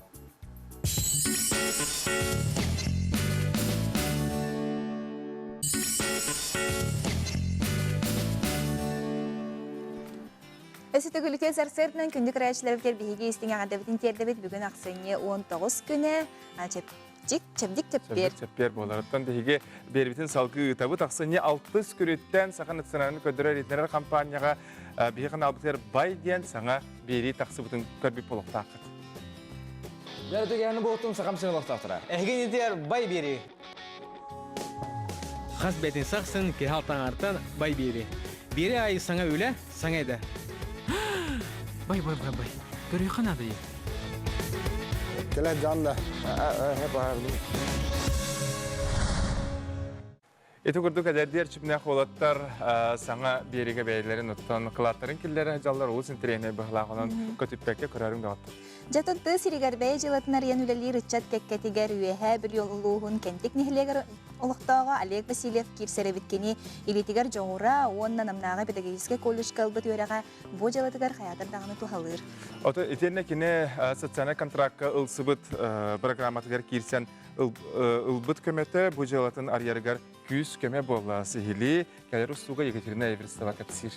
Өссө төгүлүкэ сарсыардынан күндү көрөөччүлэрбитигэр биһиги истиҥ эҕэрдэбитин тиэрдэбит. Бүгүн ахсынньы 19 күнэ чэпчик, чэбдик чэппиэр.
Чэппиэр буоларыттан биһиги биэрбитин салгыы ыытабыт. Ахсынньы алтыс күнүттэн Саха национальнай көрдөрөр-иһитиннэрэр хампаанньаҕа биһиги ханаалбытыгар Бай диэн саҥа биэрии тахсыбытын көрбүт буолуохтааххыт.
Дьэ, буолтун сахам син олохтоохтора. Эһиги инитигэр бай биэрии.
Хас бэтин сахсын киһи алтаҥартан бай биэрии. Биэри аайы саҥа үлэ, саҥа идэ. Бай, бай, бай, бай. Көрүөххэ наада дии.
Кэлэ дьон да.
Ити курдук эдэрдии эрчимнээх уолаттар саҥа биэригэ бэйэлэрин оттон кылааттарын киллэрэ сылдьаллар олус интэриэһинэй быһыылаах онон көтүппэккэ көрөрүҥ доҕоттор.
Дьэ тыа сиригэр бэйэ дьыалатын арыйан үлэлиир ыччат кэккэтигэр Үөһээ Бүлүү улууһун Кэнтик нэһилиэгэр олохтооҕо Олег Васильев киирсэр эбит кини илиитигэр дьоҕура уонна Намнааҕы педагогическай колледжка ылбыт үөрэҕэ бу дьыалатыгар хайаатар даҕаны туһалыыр.
Ото итиэннэ кини социальнай контракка ылсыбыт программатыгар киирсэн ылбыт көмөтө бу дьыалатын арыйарыгар күүс-көмө буолла. Сиһилии кэлэр устууга Екатерина Эверстова кэпсиир.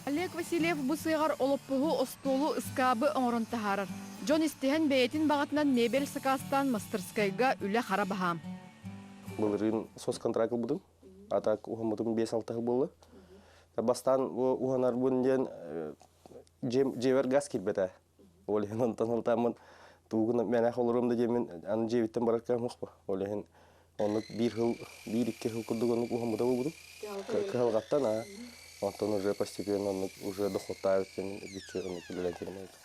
Олег Васильев бу сыаҕар олоппоһу, остуолу, ыскаабы оҥорон таһаарар. Дьон истиһэн бэйэтин баҕатынан мебель сакаастаан мастерскайга үлэ хара баһаам.
Былырыын соцконтракт ылбытым. А так уһаммытым 5-6 сыл буолла. Бастаан бу уһанарбын диэн дьиэбэр газ киирбэтэ. Ол иһин онтон ылтааммын тугун мэнэх олоруом да диэммин аны дьиэбиттэн барар кыам суохпа. Ол иһин оннук биир сыл, биир-икки сыл курдук оннук уһаммыта буолбутум. Кыһалҕаттан аа. Онтон уже постепенно оннук уже доходтаабыт диэн бүччү оннук үлэлээн киирэн барбытым.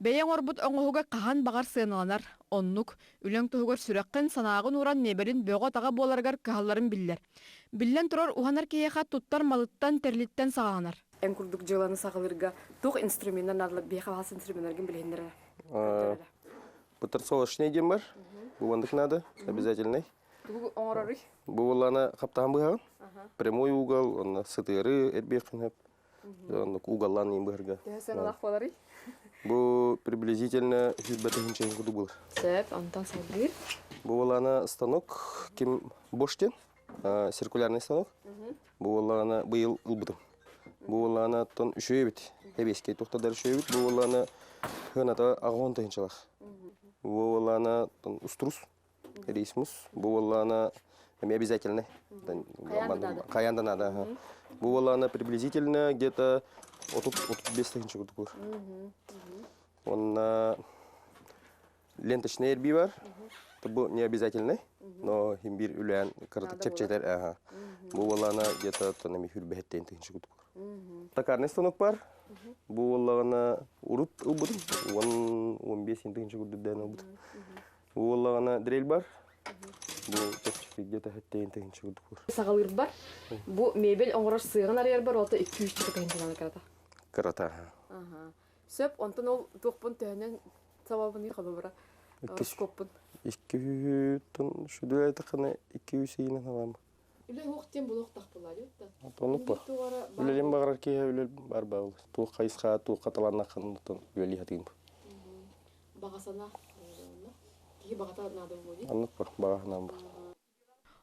Бэйэҥ оҥорбут оҥоһуга хаһан баҕар сыаналанар. Оннук. Үлэҥ туһугар сүрэххин, санааҕын ууран миэбэлин бөҕө-таҕа буоларыгар кыһалларын биллэр. Биллэн турар, уһанар киһиэхэ туттар малыттан, тэрилиттэн саҕаланар.
Эн курдук дьыаланы саҕалыырга туох инструменнар наадалар биһиэхэ баҕас инструменнаргын билиһиннэрэр.
Потенциалочный диэн бар. Бу маннык надо, обязательный.
Тугу оҥороруй?
Бу буоллаана хаптаһан быһаҕын. Прямой угол, онно сытыары эрбиэххин сөп. Оннук уголлаан иин быһарга.
Төһө сыаналаах буоларый?
Бу приблизительно 100 тыһыынча курдук буолар.
Сөп, онтон салгыыр.
Бу буоллаана станок ким Бош диэн циркулярный станок. Бу буоллаана быйыл ылбытым. Бу буоллаана оттон үчүгэй эбит. Эбиэскэй тухтадар үчүгэй эбит. Бу буоллаана сыаната аҕыс тыһыынчалаах. Бу буоллаана устурус рейсмус. Бу буоллаана эмиэ обязательный. Хайаан да надо. Бу буоллаана приблизительно где-то 30-35 тыһыынча курдук буолар. Уонна ленточный эрбии бар. Бу не обязательный, но хим бир үлээн кыратык чэпчэтэр. Бу буоллаана где-то эми хүрбэһэттэн тыһыынча курдук буолар. Токарный станок бар. Бу буоллаҕына урут ылбытым. 10-15 тыһыынча курдук дээн ылбытым. Бу буоллаҕына дрель бар. Бу чэпчэки где-то хэттейин тыһыынча курдук буолар.
Саҕалыырбар бу мебель оҥорор сыаҕын арыйарбар олта 200 тыһыынчанан кырата.
Кырата.
Сөп, онтон ол туохпун төһөнөн сабабыный холобура скоппун.
Икки шүдү айтахына 200 ыйынан аламы.
Үлэ уох диэн булуохтах буолаа дии
Оннук ба. Үлэлин баҕарар киһи үлэл бар баҕыл. Туох хайысха, туохха талааннаххын үлэлии хатыым.
Баҕа санаа киһи баҕата наада буолуо дии.
Оннук ба, баҕа санаам бар.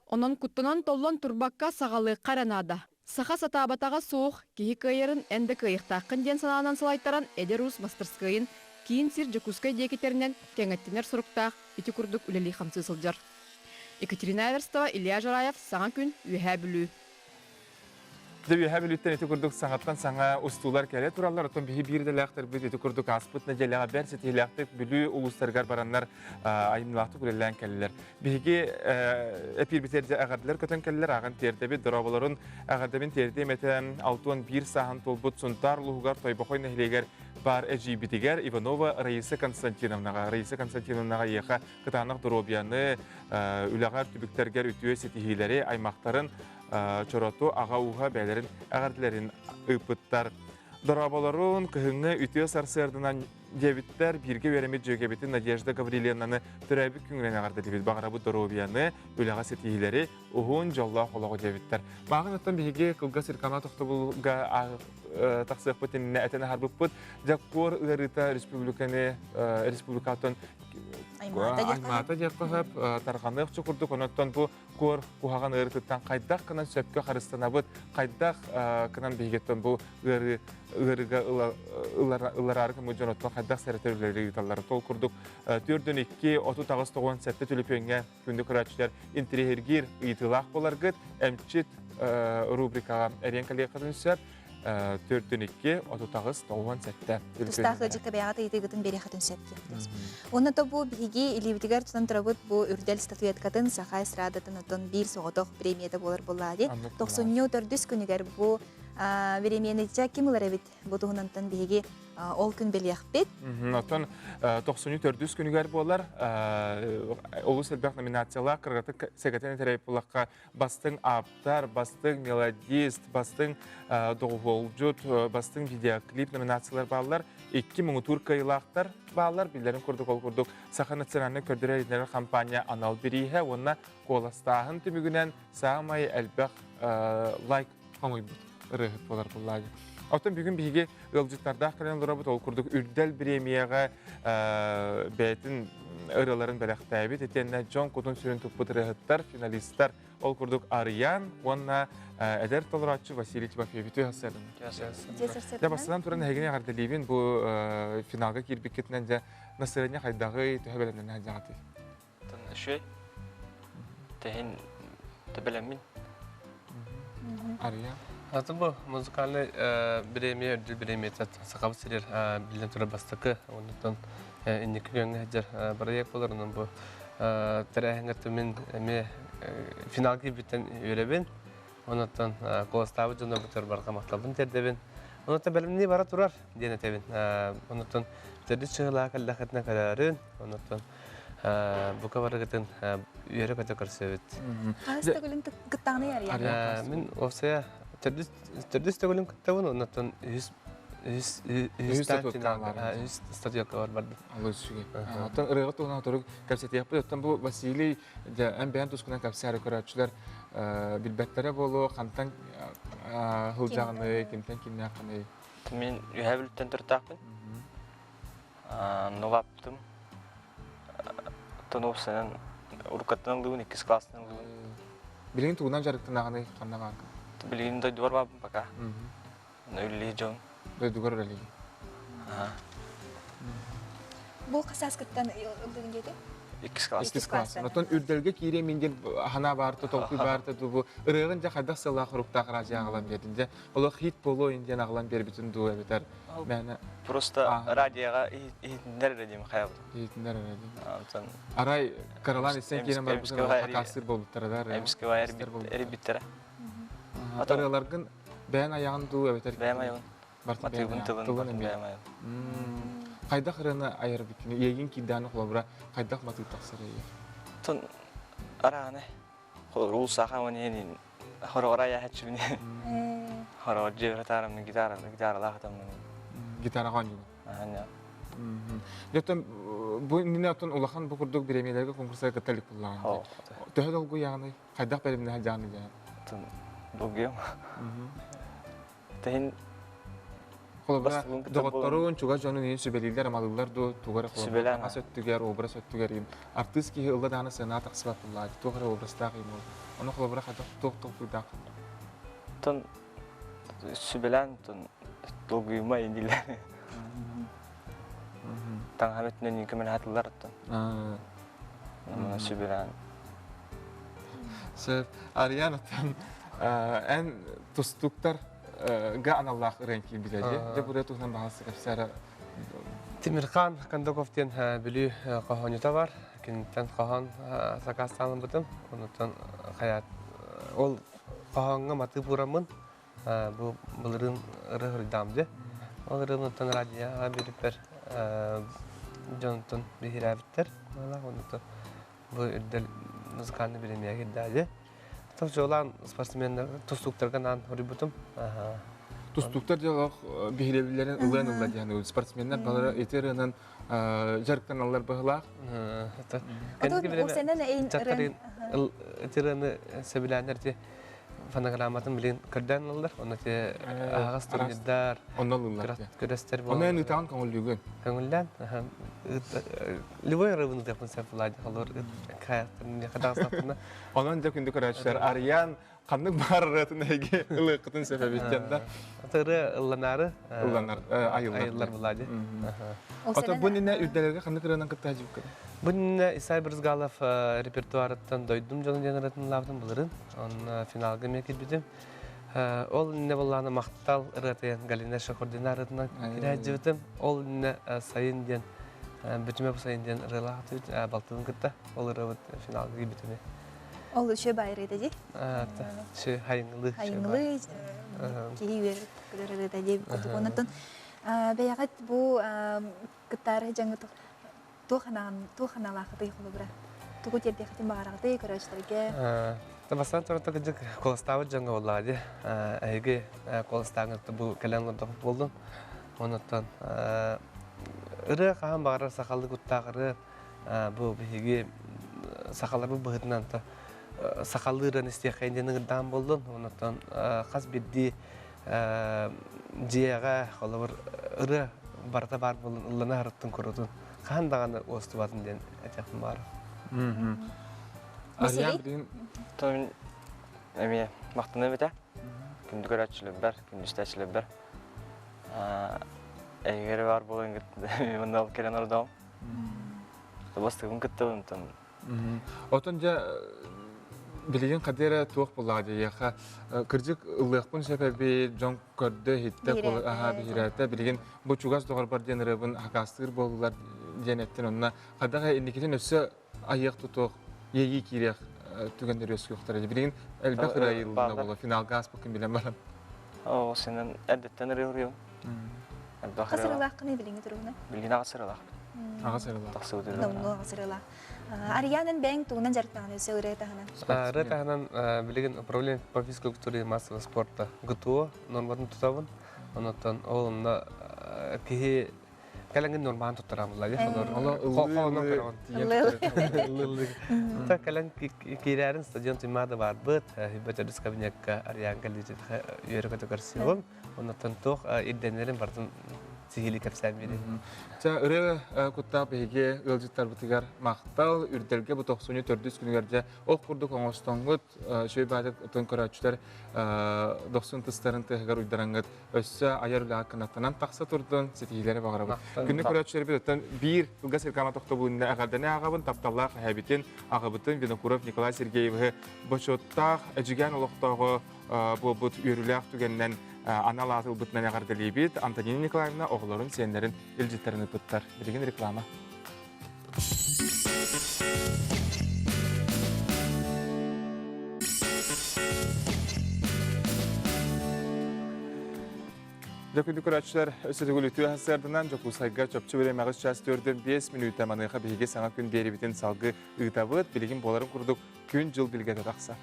Онон куттанан-толлон турбакка саҕалыахха эрэ наада. Саха сатаабатаҕа суох, киһи кыайарын эн да кыайыахтааххын диэн санаанан салайтаран эдэр уус мастарскыайын киин сир Дьокуускай диэкитэринэн кэҥэттинэр соруктаах ити курдук үлэлии-хамсыы сылдьар. Екатерина Эверстова, Илья Жараев, Саҥа күн, Үөһээ Бүлүү.
Дьэ Үөһээ Бүлүүттэн ити курдук саҥаттан саҥа устуулар кэлэ тураллар. Оттон биһи биир идэлээхтэрбит ити курдук ааспыт нэдиэлэҕэ бэрт ситиһиилээхтик Бүлүү улуустарыгар бараннар айымньылаахтык үлэлээн кэллилэр. Биһиги эпиирбитигэр дьэ эҕэрдэлэр көтөн кэллилэр, ааҕан тиэрдэбит, дорооболорун эҕэрдэбин тиэрдиэм этэ. 61 сааһын туолбут Сунтаар улууһугар Тойбохой нэһилиэгэр баар эдьиийбитигэр Иванова Раиса Константиновнаҕа. Раиса Константиновнаҕа эйиэхэ кытаанах доруобуйаны, үлэҕэр түбүктэргэр үтүө ситиһиилэри, аймахтарын чороту аҕа ууһа бэйэлэрин эҕэрдэлэрин ыыппыттар. Дорооболорун кыһыҥҥы үтүө сарсыарданан диэбиттэр бииргэ үөрэммит дьүөгэбитин Надежда Гаврильевнаны төрөөбүт күҥүнэн эҕэрдэлиибит. Баҕарабыт доруобуйаны, үлэҕэ ситиһиилэри, уһун дьоллоох олоҕу диэбиттэр. Мааҕын оттон биһиги кылгас реклама тохтобулга тахсыахпыт иннинэ этэн аһарбыппыт. Дьаккуор ыарыыта республиканы республикаттан аймаата диэххэ сөп, тарҕаныах курдук. Онон бу куор куһаҕан ыарыытыттан хайдах гынан сөпкө харыстанабыт, хайдах гынан биһигиттэн бу ыарыы ыарыыга ылараары гыммыт дьоноттон хайдах сэрэтэр үлэлэри ыыталлар. Ол курдук 4-2 38 97 түлүпүөҥҥэ күндү көрөөччүлэр интириэһиргиир ыйытыылаах буоларгыт эмчит рубрикаҕа эриэн кэлиэххитин сөп. 4-2 38 97
Тустаах ыалдьыкка бэйэҕит ыйытыыгытын биэриэххитин сөп диэн. Уонна то бу биһиги илиибитигэр тутан турабыт бу үрдэл статуэткатын Саха эстрадатын оттон биир соҕотох премията буолар буоллаа дии. Тохсунньу төрдүс күнүгэр бу бириэмийэни ким ылар эбит бу туһунантан биһиги ол күн билиэхпит.
Оттон тохсунньу төрдүс күнүгэр буолар олус элбэх номинациялаах кыргатык сэгэтэн этэрэй булахха бастыҥ ааптар, бастыҥ мелодист, бастыҥ доҕуһуолдьут, бастыҥ видеоклип номинациялар бааллар. Икки муҥутуур кыайыылаахтар бааллар. Биллэрин курдук ол курдук Саха национальнай көрдөрөр-иһитиннэрэр хампаанньа анал бирииһэ уонна куоластааһын түмүгүнэн саамай элбэх лайк хомуйбут ырыаһыт буолар буллаага. Оттон бүгүн биһиги ыалдьыттардаах кэлэн олоробут. Ол курдук Үрдэл бириэмийэҕэ бэйэтин ырыаларын бэлэхтээбит итиэннэ дьон кутун сүрүн туппут ырыаһыттар, финалистар ол курдук Арыйаан уонна эдэр толорооччу Василий Тимофеевич Үтүө Дьэ бастатан туран эһигини эҕэрдэлиибин бу финалга киирбиккитинэн дьэ настроение хайдаҕый, төһө бэлэмнэнэ сылдьаҕытый?
Үчүгэй. Тэһин төбөлөммүн.
Ария.
Аты бу музыкальный бириэмийэ үрдүл бириэмийэтэ Сахабыт сиригэр биллэн турар бастакы оннуттан инники күөҥҥэ сылдьар бырайыак буолар. Онон бу тэрээһиҥҥэ мин эмиэ финалга киирбиттэн үөрэбин. Онуттан куоластаабыт дьоннорбутугар барҕа махталбын тиэрдэбин. Онуттан бэлэмнии бара турар диэн этэбин. Онуттан төрдүс чыһылаах кэллэххитинэ көрөөрүн. Онуттан бука барыгытын үөрэ-көтө көрсөбүт.
Хаһыс төгүлүн кыттаҕыный Арыйаан?
Мин уопсайа төрдүс төгүлүн кыттабын, оннуттан үһүс үс финалга үс статьялка бар бардым.
Олус үчүгэй. Оттон ырыаҕа туһунан турук кэпсэтиэхпит. Оттон бу Василий дьэ эн бэйэн тускунан кэпсээри көрөөччүлэр билбэттэрэ буолуо, хантан сылдьаҕыный, кимтэн кимнээххиний?
Мин Үһээ Бүлүүттэн төрүттээхпин. Нулаптым. Оттон уопсайынан уруккаттан ыллыыбын, иккис класстан ыллыыбын.
Билигин тугунан дьарыктанаҕыный, ханна бааргын?
Билигин дойдубар баабын пока. Үлэлии дьон.
Дойдугар үлэлии.
Бу хасааскыттан ыллыгын диэти?
Иккис класс.
Иккис класс. Оттон үрдэлгэ киириэ мин диэн ханаа баарта, толкуй баарта бу ырыаҕын дьэ хайдах сыллаах хоруктаах радио аҕалан биэрдин дьэ олох хит буолуо диэн аҕалан биэрбитин дуу эбэтэр мээнэ
Просто радиоға иһитиннэр эрэ диим хайабыт.
Иһитиннэр эрэ диим. Арай кыралаан истэн киирэн барбытын хакаастыыр буолбуттара да.
Эмискэ эрибиттэрэ.
Ырыаларгын бэйэн аяҕын дуу эбэтэр
Бэйэм айабын. Матыыбын тылын бэйэм айабын.
Хайдах ырыаны айар биккини? Иэйиин киирдээн холобура хайдах матыып тахсар эйиэх?
Тон арааны Холобур саха уонен хороор аяхаччыбын. Хороор дьиэбэр таарам гитара гитаралаах атаммын.
Гитара оонньуугун?
Аһаня.
Дьоттон бу иннинэ оттон улахан бу курдук бириэмийэлэргэ конкурсарга кытта илик буллаҕын. Төһө долгуйаҕыный? Хайдах бэлэмнэһэ дьааны дьаан?
Долгуйам. Тэһин
Холобура, доҕотторун, чугас дьонун иһин сүбэлииллэр, амалыыллар дуо, тугу эрэ холобура, таҥас өттүгэр, образ өттүгэр иһин. Артыыс киһи ылла даҕаны сыанаҕа тахсыбат буоллаҕа, туох эрэ образтаах иһин буолар. Ону холобура хайдах туох толкуйдаах?
Тон сүбэлээн тон долгуйума индилэр. Таҥаһа өттүнэн көмөлөһө оттон. Сүбэлээн.
Сөп. Ариан, оттон эн тустууктар га аналлаах ырыаҥ киирбитэ дии. Дьэ бу ырыа туһунан баҕас кэпсээрэ.
Тимирхан Кондаков диэн Бүлүү хоһоонньута бар. Киниттэн хоһоон сакаастаан ылбытым. Онуттан хайаат ол хоһооҥҥо матыып уураммын бу былырыын ырыа суруйдаам дии. Ол ырыабыттан радиоҕа биэриппэр дьонтон биһирээбиттэр. Онуттан бу үрдэл музыкальный бириэмийэ кирдээди. Тыл спортсменнар тустууктарга наан хоруйбутум.
Тустууктар дьолох биһирэбиллэрин ылыан ылла диэн спортсменнар балары ити ырыанан дьарыктаналлар быһылаах.
Ити ырыаны сөбүлээннэр ти фонограмматын билин көрдөөн ыллар. Онно ти аһаҕас турнирдар,
Онно ылыллар.
күрэстэр
Онно эн ытаан көҥүллүүгүн.
Көҥүллээн. Любой ырыабын ытыахпын сөп Владя холор каятын
Онон дьэ күндү көрөөччүлэр Арыйаан ханнык баар ырыатын эһиги ылыаххытын сөп эбит диэн да.
Ырыа ылланаары
ылланар айыллар.
Айыллар Владя.
Ото бу иннинэ үрдэлэргэ ханнык ырыанан кытта сылдьыбыккын?
Бу иннинэ Исай Брызгалов репертуарыттан Дойдум дьоно диэн ырыатын ыллаабытым былырын. Онно финалга эмиэ киирбитим. Ол иннинэ буоллаҕына Махтал ырыатыйан Галина Шахурдина ырыатынан киирээдьибитим. Ол иннинэ Сайын диэн Бүтүмэ бу сайын диэн ырыалаах этибит балтыбын кытта. Ол ырыабыт финалга киирбит эмиэ.
Ол үчүгэй баайыр этэ дии.
Үчүгэй хайыҥылыы.
Хайыҥылыы киһи үөрэр көрөр ырыата дии курдук. Онтон бэйэҕит бу кыттаары дьаҥҥыт туох анаан туох аналаахытый холобура? Тугу тиэрдиэххитин баҕараҕытый көрөөччүлэргэ?
Бастаан туран кырдьык куоластаабыт дьоҥҥо буоллаҕа дии. Эһиги куоластааҥҥыт бу кэлэн олордохпут буоллун. Онуттан ырыа хаһан баҕарар сахалыы куттаах ырыа бу биһиги сахаларбыт быһыытынан сахалыы ырыаны истиэххэйин диэн ыҥырдаан буоллун. Онуттан хас биирдии дьиэҕэ холобур ырыа барыта баар буолан ыллана сырыттын курутун хаһан даҕаны уостубатын диэн этиэхпин баҕарар.
Василий?
Тон эмиэ махтанабыт этэ. Күндү көрөөччүлэрбэр, күндү истээччилэрбэр. Эйгэр бар буолан манна кэлэн ордоом. Бастыгым кыттабын тон
Отон дьэ билигин хадыра туох буллаҕа диэхэ кырдьык ыллыахпын сөп эбит дьон көрдө иһиттэ аһаа биһирээтэ билигин бу чугас доҕорбор диэн ырыабын хакаастыыр буоллулар диэн эттин онно хайдах инникитин өссө айыах тутуох иэйии киириэх түгэннэр үөскүөхтэрэ билигин элбэх ырыа айыллына буолла финалга ааспыккын билэн баран
Оо, сенен эрдэттэн ырыа уруйум. Элбэх
Хас ырыалааххыный билиҥҥи туругунан?
Билигин аҕыс ырыалаахпын.
Аҕыс ырыалаах.
Тахсыбыт
Номнуо аҕыс ырыалаах. Арыйаанын бэйэҥ тугунан дьарыктанаҕын өссө ырыа таһынан?
Ырыа таһынан билигин управление по физкультуре и массового спорта ГТО норматын тутабын. Оннуттан ол онно киһи кэлэҥин нормаан туттаран булла. Холонон көрөҕүн. Та кэлэн киирээрин стадион туймаада барбыт. Хибэ төрүс кабинекка Ариан кэллиитин үөрэ-көтө көрсүөҕүм. Оннуттан туох ирдэнэрин бартын сиһили кэпсээн биэрин.
Ча ырыа куттаах биһиги ыалдьыттарбытыгар махтал, үрдэлгэ бу тохсунньу төрдүс күнүгэр дьэ ох курдук оҥостоҥҥут үчүгэй баайдык отон көрөөччүлэр дохсун тыстарын тыаһыгар уйдараҥҥыт өссө айар үлэҕэ кынаттанан тахса турдун ситиһиилэри баҕарабыт. Күнү көрөөччүлэрбит оттон биир кылгас реклама тохтобулунна эҕэрдэни ааҕабын тапталлаах эһэбитин, аҕабытын Винокуров Николай Сергеевиһы бочуоттаах Эдьигээн олохтооҕо буолбут үөрүүлээх түгэнинэн анал аат ылбытынан эҕэрдэлиибит. Антонина Николаевна оҕолорун, сиэннэрин илдьиттэрин ыппыттар. Билигин реклама. Дьокуйду көрөөччүлэр өссө төгүл үтүө сарсыарданан Дьокуускайга чопчу бириэмэҕэ час төрдөн 5 мүнүүтэ маныаха биһиги саҥа күн биэрибитин салгыы ыытабыт. Билигин буоларын курдук күн-дьыл билгэтэ тахсар.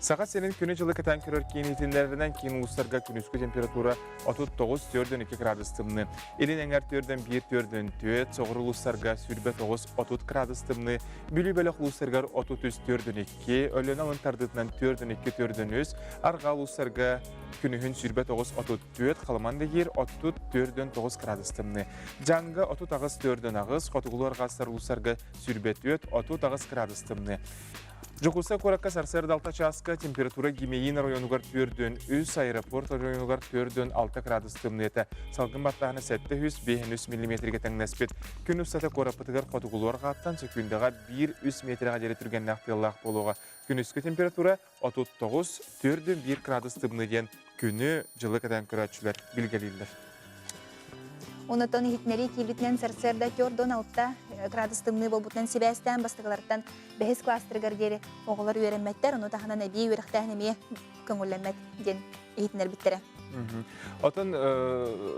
Саха сирин күнү-дьылы кэтээн көрөр киин иһитиннэрэринэн киин улуустарга күнүскү температура 39-42 градус тымныы. Илин эҥэр 41-44, соҕуруу улуустарга 29-30 градус тымныы, Бүлүү бөлөх улуустарыгар 33-42, Өлүөнэ алын тардыытынан 42-43, арҕаа улуустарга күнүһүн 29-34, Халыман Дэгиир 34-9 градус тымныы. Дьаҥга 38-48, хотугулуу арҕаастар улуустарга 24-38 градус тымныы. Дьокуускай куоракка сарсыарда алта чааска температура Гимеин оройуонугар 4-3, аэропорт оройуонугар 4-6 градус тымныыта. Салгын баттааһына 700-500 миллиметргэ тэҥнэспит. Күн устата куораппытыгар хотугулуу арҕааттан сөкүүндэҕэ 1-3 метрэҕэ диэри түргэннээх тыаллаах буолуоҕа. Күнүскү температура 39-4-1 градус тымныы диэн күнү, дьылы кэтээн көрөөччүлэр билгэлииллэр.
Онотон иһитиннэрии киирбитинэн сарсыарда 4-6 градус тымныы буолбутунан сибээстээн бастакылартан бэһис кластерыгар диэри оҕолор үөрэммэттэр, ону таһынан эбии үөрэхтээһин эмиэ көҥүллэммэт диэн иһитиннэрбиттэрэ.
Отон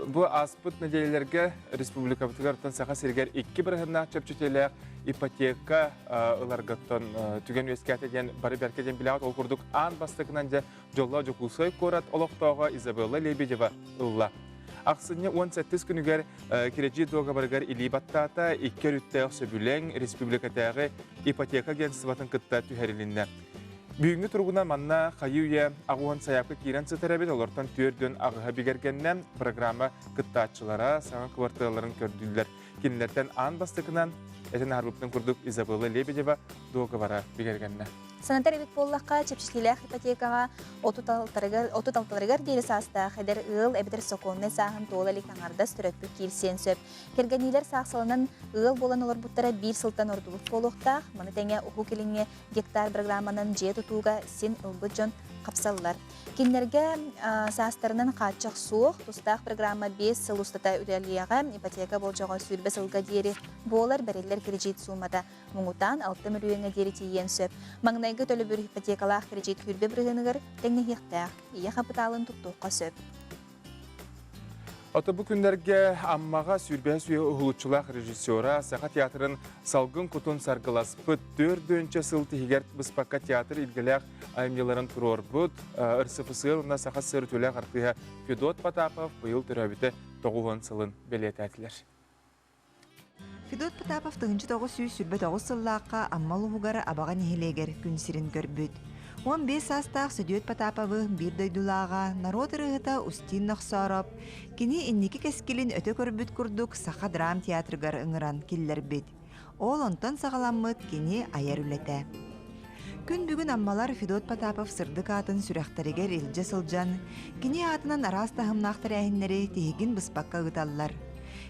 бу ааспыт нэдиэлэлэргэ республикабытыгар Саха сиригэр икки бырыһыннаах чэпчэтиилээх ипотека ыларгаттан түгэн үөскээтэ диэн бары бэркэ диэн билэҕит. Ол курдук аан бастакынан дьэ Дьоллоох Дьокуускай куорат олохтооҕо Изабелла Лебедева ылла. Ахсынньы 18 күнүгэр кирэдьиит дуогабарыгар илии баттаата, икки өрүттээх сөбүлэҥ республикатааҕы ипотека агентствотын кытта түһэрилиннэ. Бүгүҥҥү туругунан манна хайыы-үйэ аҕуһан сайаапка киирэн сытар эбит, олортон түөрдүн аҕыһа бигэргэннэ, программа кыттааччылара саҥа квартираларын көрдүүллэр. Кинилэртэн аан бастакынан этэн аһарбыппытын курдук Изабелла Лебедева дуогабара бигэргэннэ.
Санатар эбит буоллахха, чэпчэтиилээх ипотекаҕа 36-ларыгар диэри саастаах эдэр ыал эбэтэр сокуоннай сааһын туола илик аҥардас төрөппүт киирсиэн сөп. Кэргэниилэр саахсаланан ыал буолан олорбуттара биир сылтан ордубут буолуохтаах. Маны тэҥэ Уһук Илиҥҥи гектар программанан дьиэ тутууга син ылбыт дьон хапсаллар. Кинилэргэ саастарынан хааччах суох, тустаах программа 5 сыл устата үлэлиэҕэ, ипотека болдьоҕо 20 сылга диэри буолар, бэриллэр кирэдьиит суумата муҥутаан 6 мөлүйүөҥҥэ диэри тиийиэн сөп. Маҥнайгы төлөбүр ипотекалаах кирэдьиит 20 бырыһыаныгар тэҥнэһиэхтээх, ийэ хапытаалын туттуохха сөп.
Ото бу күннэргэ Аммаҕа сүүрбэһис үйэ уһулуччулаах режиссера, Саха театрын салгын кутун саргыласпыт, төрдүөнчэ сыл тиһигэр быспакка театр илгэлээх айымньыларын туруорбут, РСФСР уонна Саха СССР үтүөлээх артыыһа Федот Потапов быйыл төрөөбүтэ 90 сылын бэлиэтээтилэр.
Федот Потапов 1929 сыллаахха Амма улууһугар Абаҕа нэһилиэгэр күн сирин көрбүт. 15 саастаах Сөдүөт Потаповы биир дойдулааҕа, норуот ырыаһыта Устин Нохсоороп кини инники кэскилин өтө көрбүт курдук Саха драм театрыгар ыҥыран киллэрбит. Ол онтон саҕаламмыт кини айар үлэтэ. Күн бүгүн Аммалар Федот Потапов сырдык аатын сүрэхтэригэр илдьэ сылдьан, кини аатынан араас таһымнаах тэрээһиннэри тиһигин быспакка ыыталлар.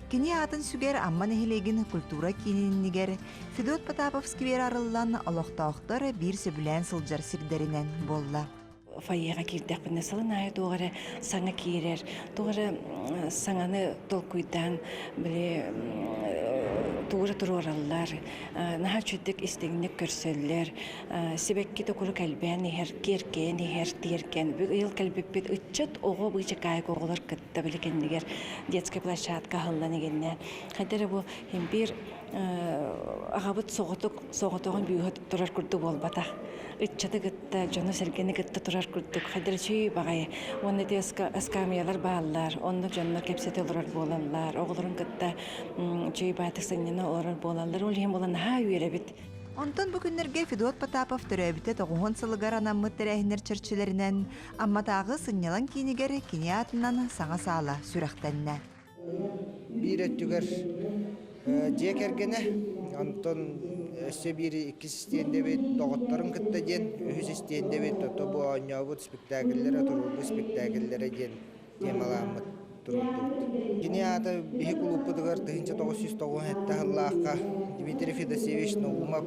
Кини аатын сүгэр Амма нэһилиэгин культура киинин иннигэр Федот Потапов сквер арыллан, олохтоохтор биир сөбүлээн сылдьар сирдэринэн буолла.
Фойеҕа киирдэхпинэ сылын аайы туох эрэ саҥа киирэр, туох эрэ саҥаны толкуйдаан били тугу эрэ туруораллар, наһаа үчүгдүк истиҥник көрсөллөр, сибэкки токуру кэлбээн иһэр, киэркэйэн иһэр тиэргэн. Быйыл кэлбиппит ыччат оҕо быычакаайык оҕолор кытта били кэннигэр детская площадка аһыллан игиннэ. Хайда эрэ бу биир Аҕабыт соҕотох соҕотоҕун бүүһэ турар курдук буолбатах. Ыччаты кытта, дьону-сэргэни кытта турар курдук хайдары үчүгэй баҕайы. Уонна ити ыскаамыйалар бааллар, онно дьоннор кэпсэтэ олорор буолаллар, оҕолорун кытта үчүгэй баҕайытык сынньана олорор буолаллар. Ол иһин буолан наһаа үөрэбит.
Онтон бу күннэргэ Федот Потапов төрөөбүтэ тоҕуһун сылыгар анаммыт тэрээһиннэр чэрчилэринэн Амматааҕы сынньалаҥ киинигэр кини аатынан саҥа саала сүрэхтэннэ.
Биир өттүгэр дьиэ кэргэнэ, онтон өссө биир иккис истиэндэбит доҕотторун кытта диэн, үһүс истиэндэбит ото бу оонньообут спектакльлэрэ, туруорбут спектакльлэрэ диэн темалааммыт туруордубут. Кини аата биһи кулууппутугар 1997 сыллаахха Дмитрий Федосеевич Наумов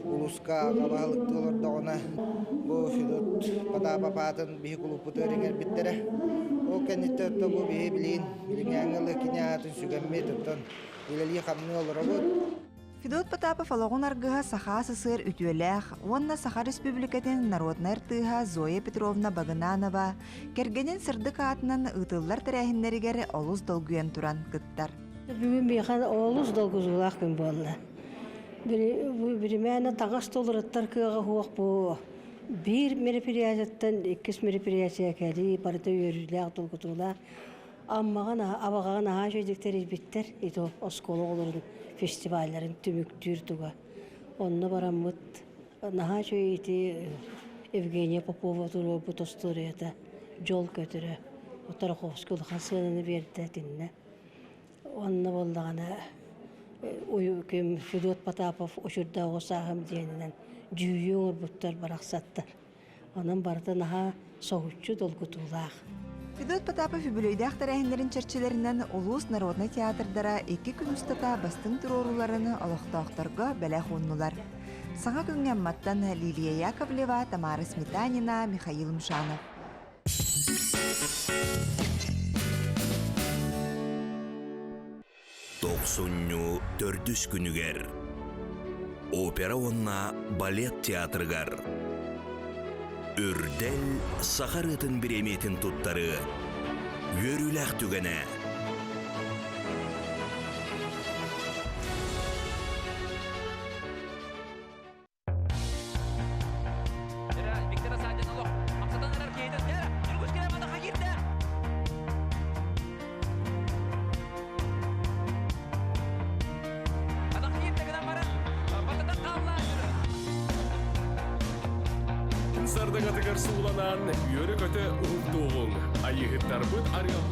улууска аҕа баһылыктыы олордоҕуна бу Федот Потапов аатын биһи кулууппутугар иҥэрбиттэрэ. Ол кэнниттэн оттон бу биһи билигин билиҥҥээҥҥи ылы кини аатын сүгэммит, оттон үлэлии-хамныы олоробут.
Федот Потапов олоҕун аргыһа Саха СССР үтүөлээх уонна Саха Республикатын народнай артыыһа Зоя Петровна Багынанова кэргэнин сырдык аатынан ыытыллар тэрээһиннэригэр олус долгуйан туран кыттар.
Бүгүн миэхэ олус долгутуулаах күн буолла. Биримээнэ таҥас толоруттар кыаҕа суох бу биир мероприятиеттан иккис мероприятие кэлии барыта үөрүүлээх долгутуулаах Аммаҕа Абаҕаҕа наһаа үчүгэйдик тэрийбиттэр ити оскуола оҕолорун фестивалларын түмүктүүр туга. Онно бараммыт наһаа үчүгэй ити Евгения Попова туруорбут остуоруйата дьол көтөрө Тараховский улахан сыананы биэрдэ итиннэ. Онно буоллаҕына ким Федот Потапов Учурдааҕы сааһым диэнинэн дьүүйүү оҥорбуттар барахсаттар. Онон барыта наһаа соһуччу долгутуулаах.
Федот Потапов үбүлүөйдээх тэрээһиннэрин чэрчилэринэн улуус народнай театрдара икки күн устата бастыҥ туруорууларын олохтоохторго бэлэх ууннулар. Саҥа күҥҥэ Амматтан Лилия Яковлева, Тамара Сметанина, Михаил Мшанов.
Тохсунньу төрдүс күнүгэр Опера уонна балет театрыгар Үрдэл саха ырыатын бириэмийэтин туттарыы үөрүүлээх түгэнэ.
Сардаҥатыгар сууланан, үөрэ-көтө уһуктуоҕуҥ, айыыһыттарбыт арыал.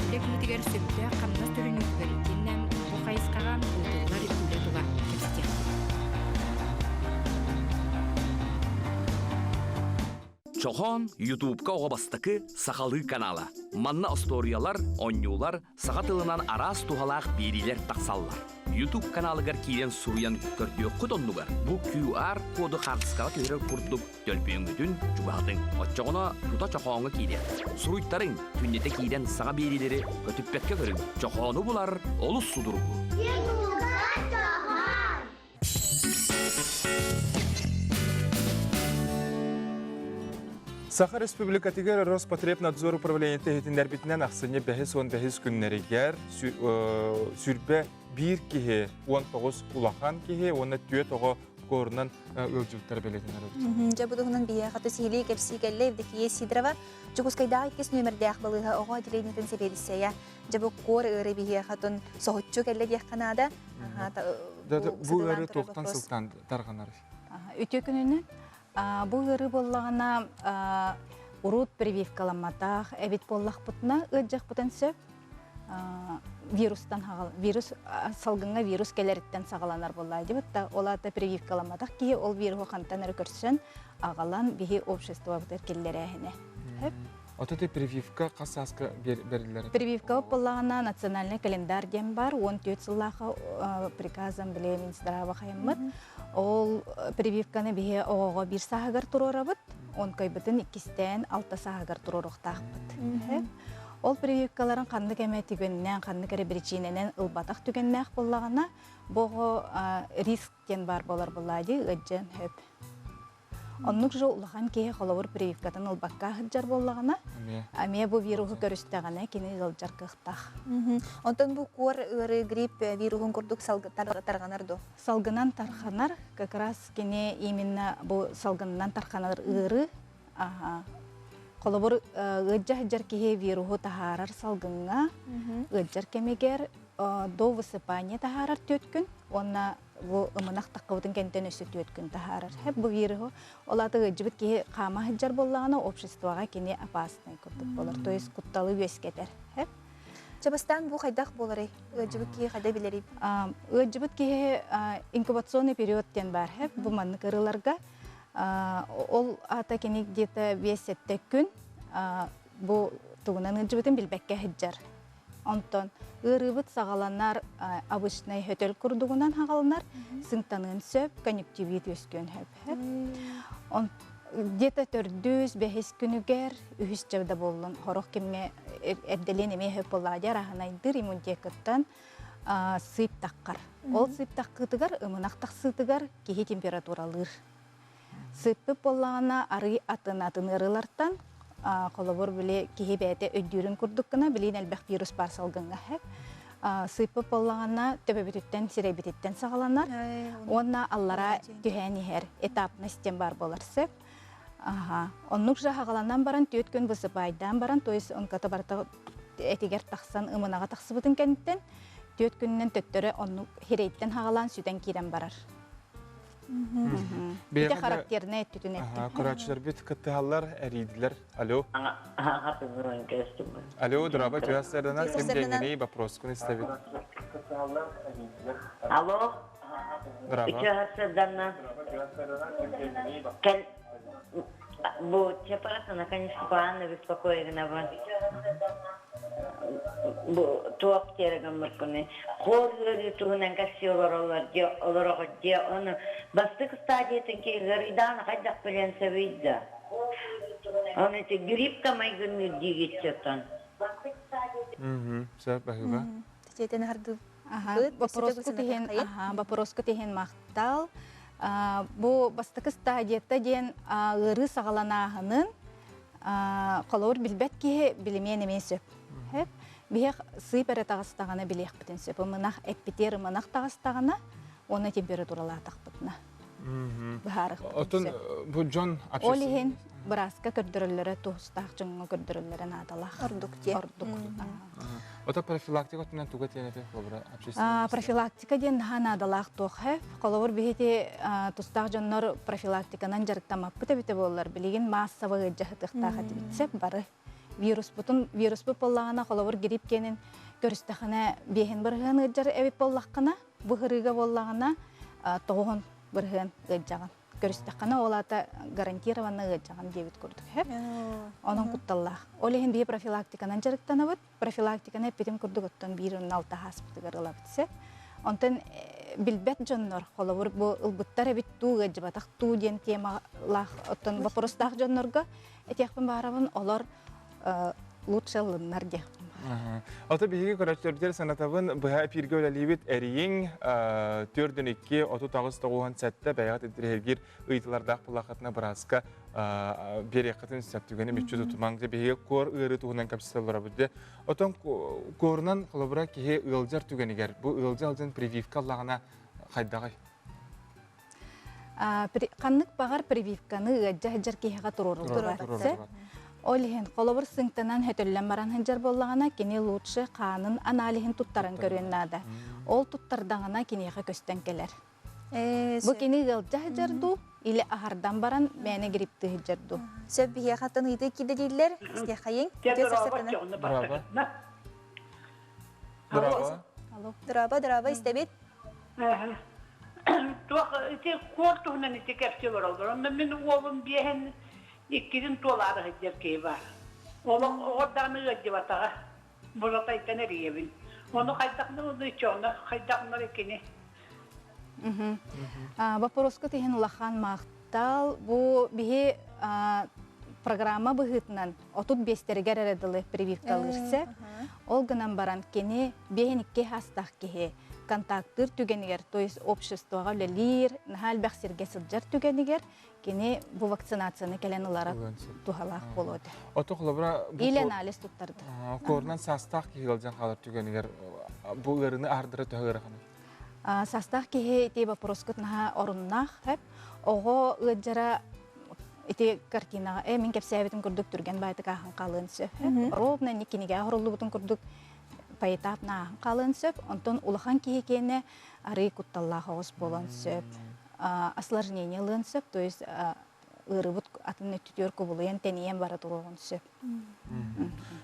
Үлэ киһитигэр сөптөөх хамнас төлөнүүтүгэр итиэннэ бу хайысхаҕа ыытыллар үлэ тула кэпсэтиэхпит.
Чохоон Ютубка оҕо бастакы сахалыы канала. Манна остуоруйалар, оонньуулар, саха тылынан араас туһалаах биэриилэр тахсаллар. YouTube каналыгар киирэн суруйан көрдүөххүт оннугар бу QR коду хаартыскаҕа түһэрэр курдук төлөпүөҥҥүтүн чугаһатыҥ. Оччоҕуна тута чохооҥҥо киириэ. Суруйтарыҥ, күннэтэ киирэн саҥа биэриилэри көтүппэккэ көрүҥ. Чохоону булар олус судургу.
Саха Республикатыгар Роспотребнадзор управлениета иһитиннэрбитинэн ахсынньы бэһис уон бэһис күннэригэр сүрбэ биир киһи, 19 улахан киһи уонна түөрт оҕо корунан ыалдьыбыттара бэлиэтэнэр эбит.
Дьэ бу туһунан биһиэхэ сиһилии кэпсии кэллэ Евдокия Сидорова, Дьокуускайдааҕы иккис нүөмэрдээх балыыһа оҕо отделениетын сэбиэдиссэйэ. Дьэ бу куор ыарыы биһиэхэ тун соһуччу кэллэ диэххэ наада.
Бу ыарыы туохтан сылтаан тарҕанар?
Үтүө күнүнэн. Бу ыарыы буоллаҕына урут прививкаламматах эбит буоллахпытына ыалдьыахпытын сөп. Вирустан вирус салгыҥҥа вирус кэлэриттэн саҕаланар буоллаа дибит да ол аата прививкаламматах киһи ол вируһу хантан эрэ көрсөн аҕалан биһи обществобытыгар киллэрээһинэ.
Ото ти прививка хас сааска бериллэр?
Прививка буоллаҕына национальный календарь диэн бар 14 сыллаахха приказом биле Минздрава хайыммыт. Ол прививканы биһи оҕоҕо биир сааһыгар туруорабыт, онкойбутун иккистээн алта сааһыгар туруоруохтаахпыт. Ол прививкаларын ханнык эмэ түгэнинэн, ханнык эрэ биричиинэнэн ылбатах түгэннээх буоллаҕына, бу оҕо риск диэн баар буолар буоллаа дии, ыалдьыан сөп. Оннук же улахан киһи холобур прививкатын ылбакка сылдьар буоллаҕына, эмиэ бу вируһу көрүстэҕинэ кини ыалдьар кыахтаах.
Онтон бу куор ыарыы грипп вируһун курдук тарҕанар дуо?
Салгынан тарханар, как раз кини именно бу салгынынан тарханар ыарыы. Холобур, ыалдьа сылдьар киһи вируһу таһаарар салгыҥҥа, ыалдьар кэмигэр до высыпания таһаарар түөрт күн уонна бу ымынах таххыбытын кэнтэн өссө түөрт күн таһаарар. Хэп бу вируһу ол аата ыалдьыбыт киһи хаама сылдьар буоллаҕына обществоҕа кини опасный курдук буолар, то есть кутталы үөскэтэр. Хэп.
Чабыстаан бу хайдах буоларый? Ыалдьыбыт киһи хайда билэрий?
Ыалдьыбыт киһи инкубационный период диэн баар. Хэп бу маннык ырыларга ол аата кини где-то 5-7 күн бу тугунан ыалдьыбытын билбэккэ сылдьар. Онтон ыарыыбыт саҕаланар обычнай хөтөл курдугунан хаҕаланар, сыҥтаныан сөп, конъюнктивит үөскүөн сөп. Где-то төрдүс, бэһис күнүгэр үһүс да буоллун, хорох кимҥэ эрдэлиэн эмиэ сөп буоллаҕа дии, араһынайдыыр иммунитекыттан сыып таххар. Ол сыып таххыытыгар, ымынах тахсыытыгар киһи температуралыыр. Сыппыт буоллаҕына арый атын атын ыарыылартан холобур били киһи бэйэтэ өйдүүрүн курдук гына билиин элбэх вирус баар салгыҥҥа хэп. Сыппыт буоллаҕына төбөбүтүттэн сирэйбититтэн саҕаланар уонна аллара түһээн иһэр этапность диэн баар буолар сөп. Аха. Оннук же хаҕаланан баран түөрт күн высыпайдаан баран, то есть онката барыта этигэр тахсан ымынаҕа тахсыбытын кэнниттэн түөрт күнүнэн төттөрү оннук хирэйтэн хаҕалаан сүтэн киирэн барар. Ити характернай өттүтүн эттим.
Көрөөччүлэрбит кыттыһаллар, эрийдилэр. Алло. Алло, дороба, түһэс сэрдана, ким диэҥҥиний, вопроскун истэбит.
Алло.
Дороба.
Үтүө сарсыарданна. Кэл бу чапаратына, конечно, паанна беспокоегына Бу туох диэри гыммыккыный? Хор ыарыы туһунан кэпсии олороллор дьиэ олороҕут дьиэ ону бастакы стадиятын ки ыарыйдаан хайдах билиэн сөбүй да? Ону ити гриппка майгынныыр диигит оттон.
Сөп баһыыба.
Тетен хардыы.
Вопроскут иһин, вопроскут иһин махтал. Бу бастакы стадията диэн ыарыы саҕаланааһынын холобур билбэт киһи билимиэн эмиэ сөп. Биһиэх сыып эрэ таҕыстаҕына билиэхпитин сөп. Ымынах эппитиэр ымынах таҕыстаҕына уонна температуралаатахпытына быһаарыахпытын
Отон
сөп.
бу дьон
Ол иһин бырааска көрдөрөллөрө туһустаах дьоҥҥо көрдөрөллөрө наадалаах.
Ордук диэн.
Ордук.
Ото профилактика өттүнэн туга диэн этэй холобура общественный
Профилактика диэн наһаа наадалаах туох һэ. Холобур биһити тустаах дьоннор профилактиканан дьарыктаммаппыт эбитэ буоллар, билигин маассабай ыалдьаһытыахтаах этибит сөп бары. Вируспутун вируспут буоллаҕына холобур грипп киэнин көрүстэхинэ биэһин бырыһыан ыалдьар эбит буоллаххына, бу һырыыга буоллаҕына тоҕуһун бырыһыан ыалдьаҕын. Көрүстэххинэ ол аата гарантированно ыалдьаҕын диэбит курдук һэп. Онон кутталлаах. Ол иһин биһи профилактиканан дьарыктанабыт. Профилактиканы эппитим курдук оттон биир уонна алта ааспытыгар ылабыт сөп. Онтон билбэт дьоннор, холобур, бу ылбыттар эбит дуу, ыалдьыбатах дуу диэн темалаах, оттон вопростаах дьоннорго этиэхпин баарабын, олор лучше ылыннар диэхпин
баар. Ото биһиги көрөөччүлэрбитигэр санатабын, быһа эфиргэ үлэлиибит эрийиҥ 4 2 38 97 бэйэҕит интириэһиргиир ыйытылардаах буллаххытына бырааска биэриэххитин сөп түгэни мүччү тутумаҥ дьэ биһиги куор ыарыы туһунан кэпсэтэ олоробут дьэ отон куорунан холобура киһи ыалдьар түгэнигэр бу ыалдьа сылдьан прививка ыллаҕына хайдаҕый
Ханнык баҕар прививканы ыалдьа сылдьар киһиэхэ туруоруллубат. Ол иһин холобур сыҥтанан хөтөллөн баран сылдьар буоллаҕына кини лучше хаанын аналиһын туттаран көрүөн наада. Ол туттардаҕына киниэхэ көстөн кэлэр. Бу кини ыалдьа сылдьар дуу или аһардан баран мээнэ грипптыы сылдьар дуу?
Сөп биһиэхэ аттан ыйытыы киирдэ дииллэр. Истиэххэйиҥ.
Браво. Браво.
Драба, драба истэбит.
Туох ити куор туһунан ити кэпсии олороллор. Онно мин уолум биэһин иккитин туолаары сылдьар киһи баар. Олох оҕо даҕаны ыалдьыбатаҕа. Булатайтан эрийэбин. Ону хайдах ылыы хайдах кини
Вопроскут иһин улахан махтал. Бу биһи программа быһыытынан 35-тэригэр эрэ дылы прививкалыыр сөп. Ол гынан баран кини биэһин икки астах киһи. контактыыр түгэнигэр, то есть обществоҕа үлэлиир, наһаа элбэх сиргэ сылдьар түгэнигэр кини бу вакцинацияны кэлэн ылара туһалаах буолуо этэ.
Ото холобура
Или анализ туттарды.
Корунан саастаах киһи ыалдьан хаалар түгэнигэр бу ыарыыны аһардара төһө ыараханый?
Саастаах киһи ити вопроскут наһаа оруннаах хэп. Оҕо ыалдьара ити картинаҕа э мин кэпсээбитим курдук түргэн баайтык ааһан хаалыан сөп. Ровно ини кинигэҕэ оһоруллубутун курдук поэтапно ааһан хаалыан сөп. Онтон улахан киһи киэнэ арыы кутталлаах оҕус буолуон сөп. Осложнение ылыан сөп, то есть ыарыыбыт атын өттүтүгэр кубулуйан тэнийэн бара туруоҕун сөп.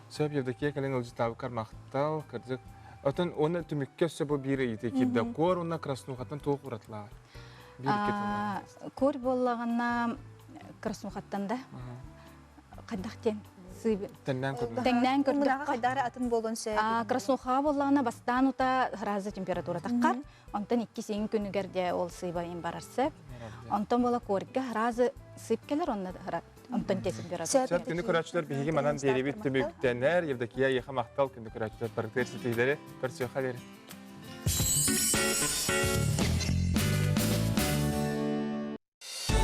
Сөп, Евдокия кэлин ылдьытаабыккар махтал, кырдьык. Отон уонна түмүккэ өссө бу биир ыйытыы киирдэ. Куор уонна краснухаттан туох уратылааҕый? Биир икки тылынан.
Куор буоллаҕына краснухаттан да хайдах диэн
Тэҥнээн көрдөх.
Тэҥнээн көрдөххө.
Хайдары атын буолуон сөп.
Краснухаҕа буоллаҕына бастаан ута сразу температура таххар. Онтон иккис иҥ күнүгэр дьэ ол сыыбайын барар сөп. Онтон буола корга сразу сыып кэлэр онно онтон температура.
Сөп күнү көрөөччүлэр биһиги манан биэрибит түмүктэнэр. Евдокия эйиэхэ махтал күнү көрөөччүлэр барытыгар ситиһиилэри көрсүөххэ диэри.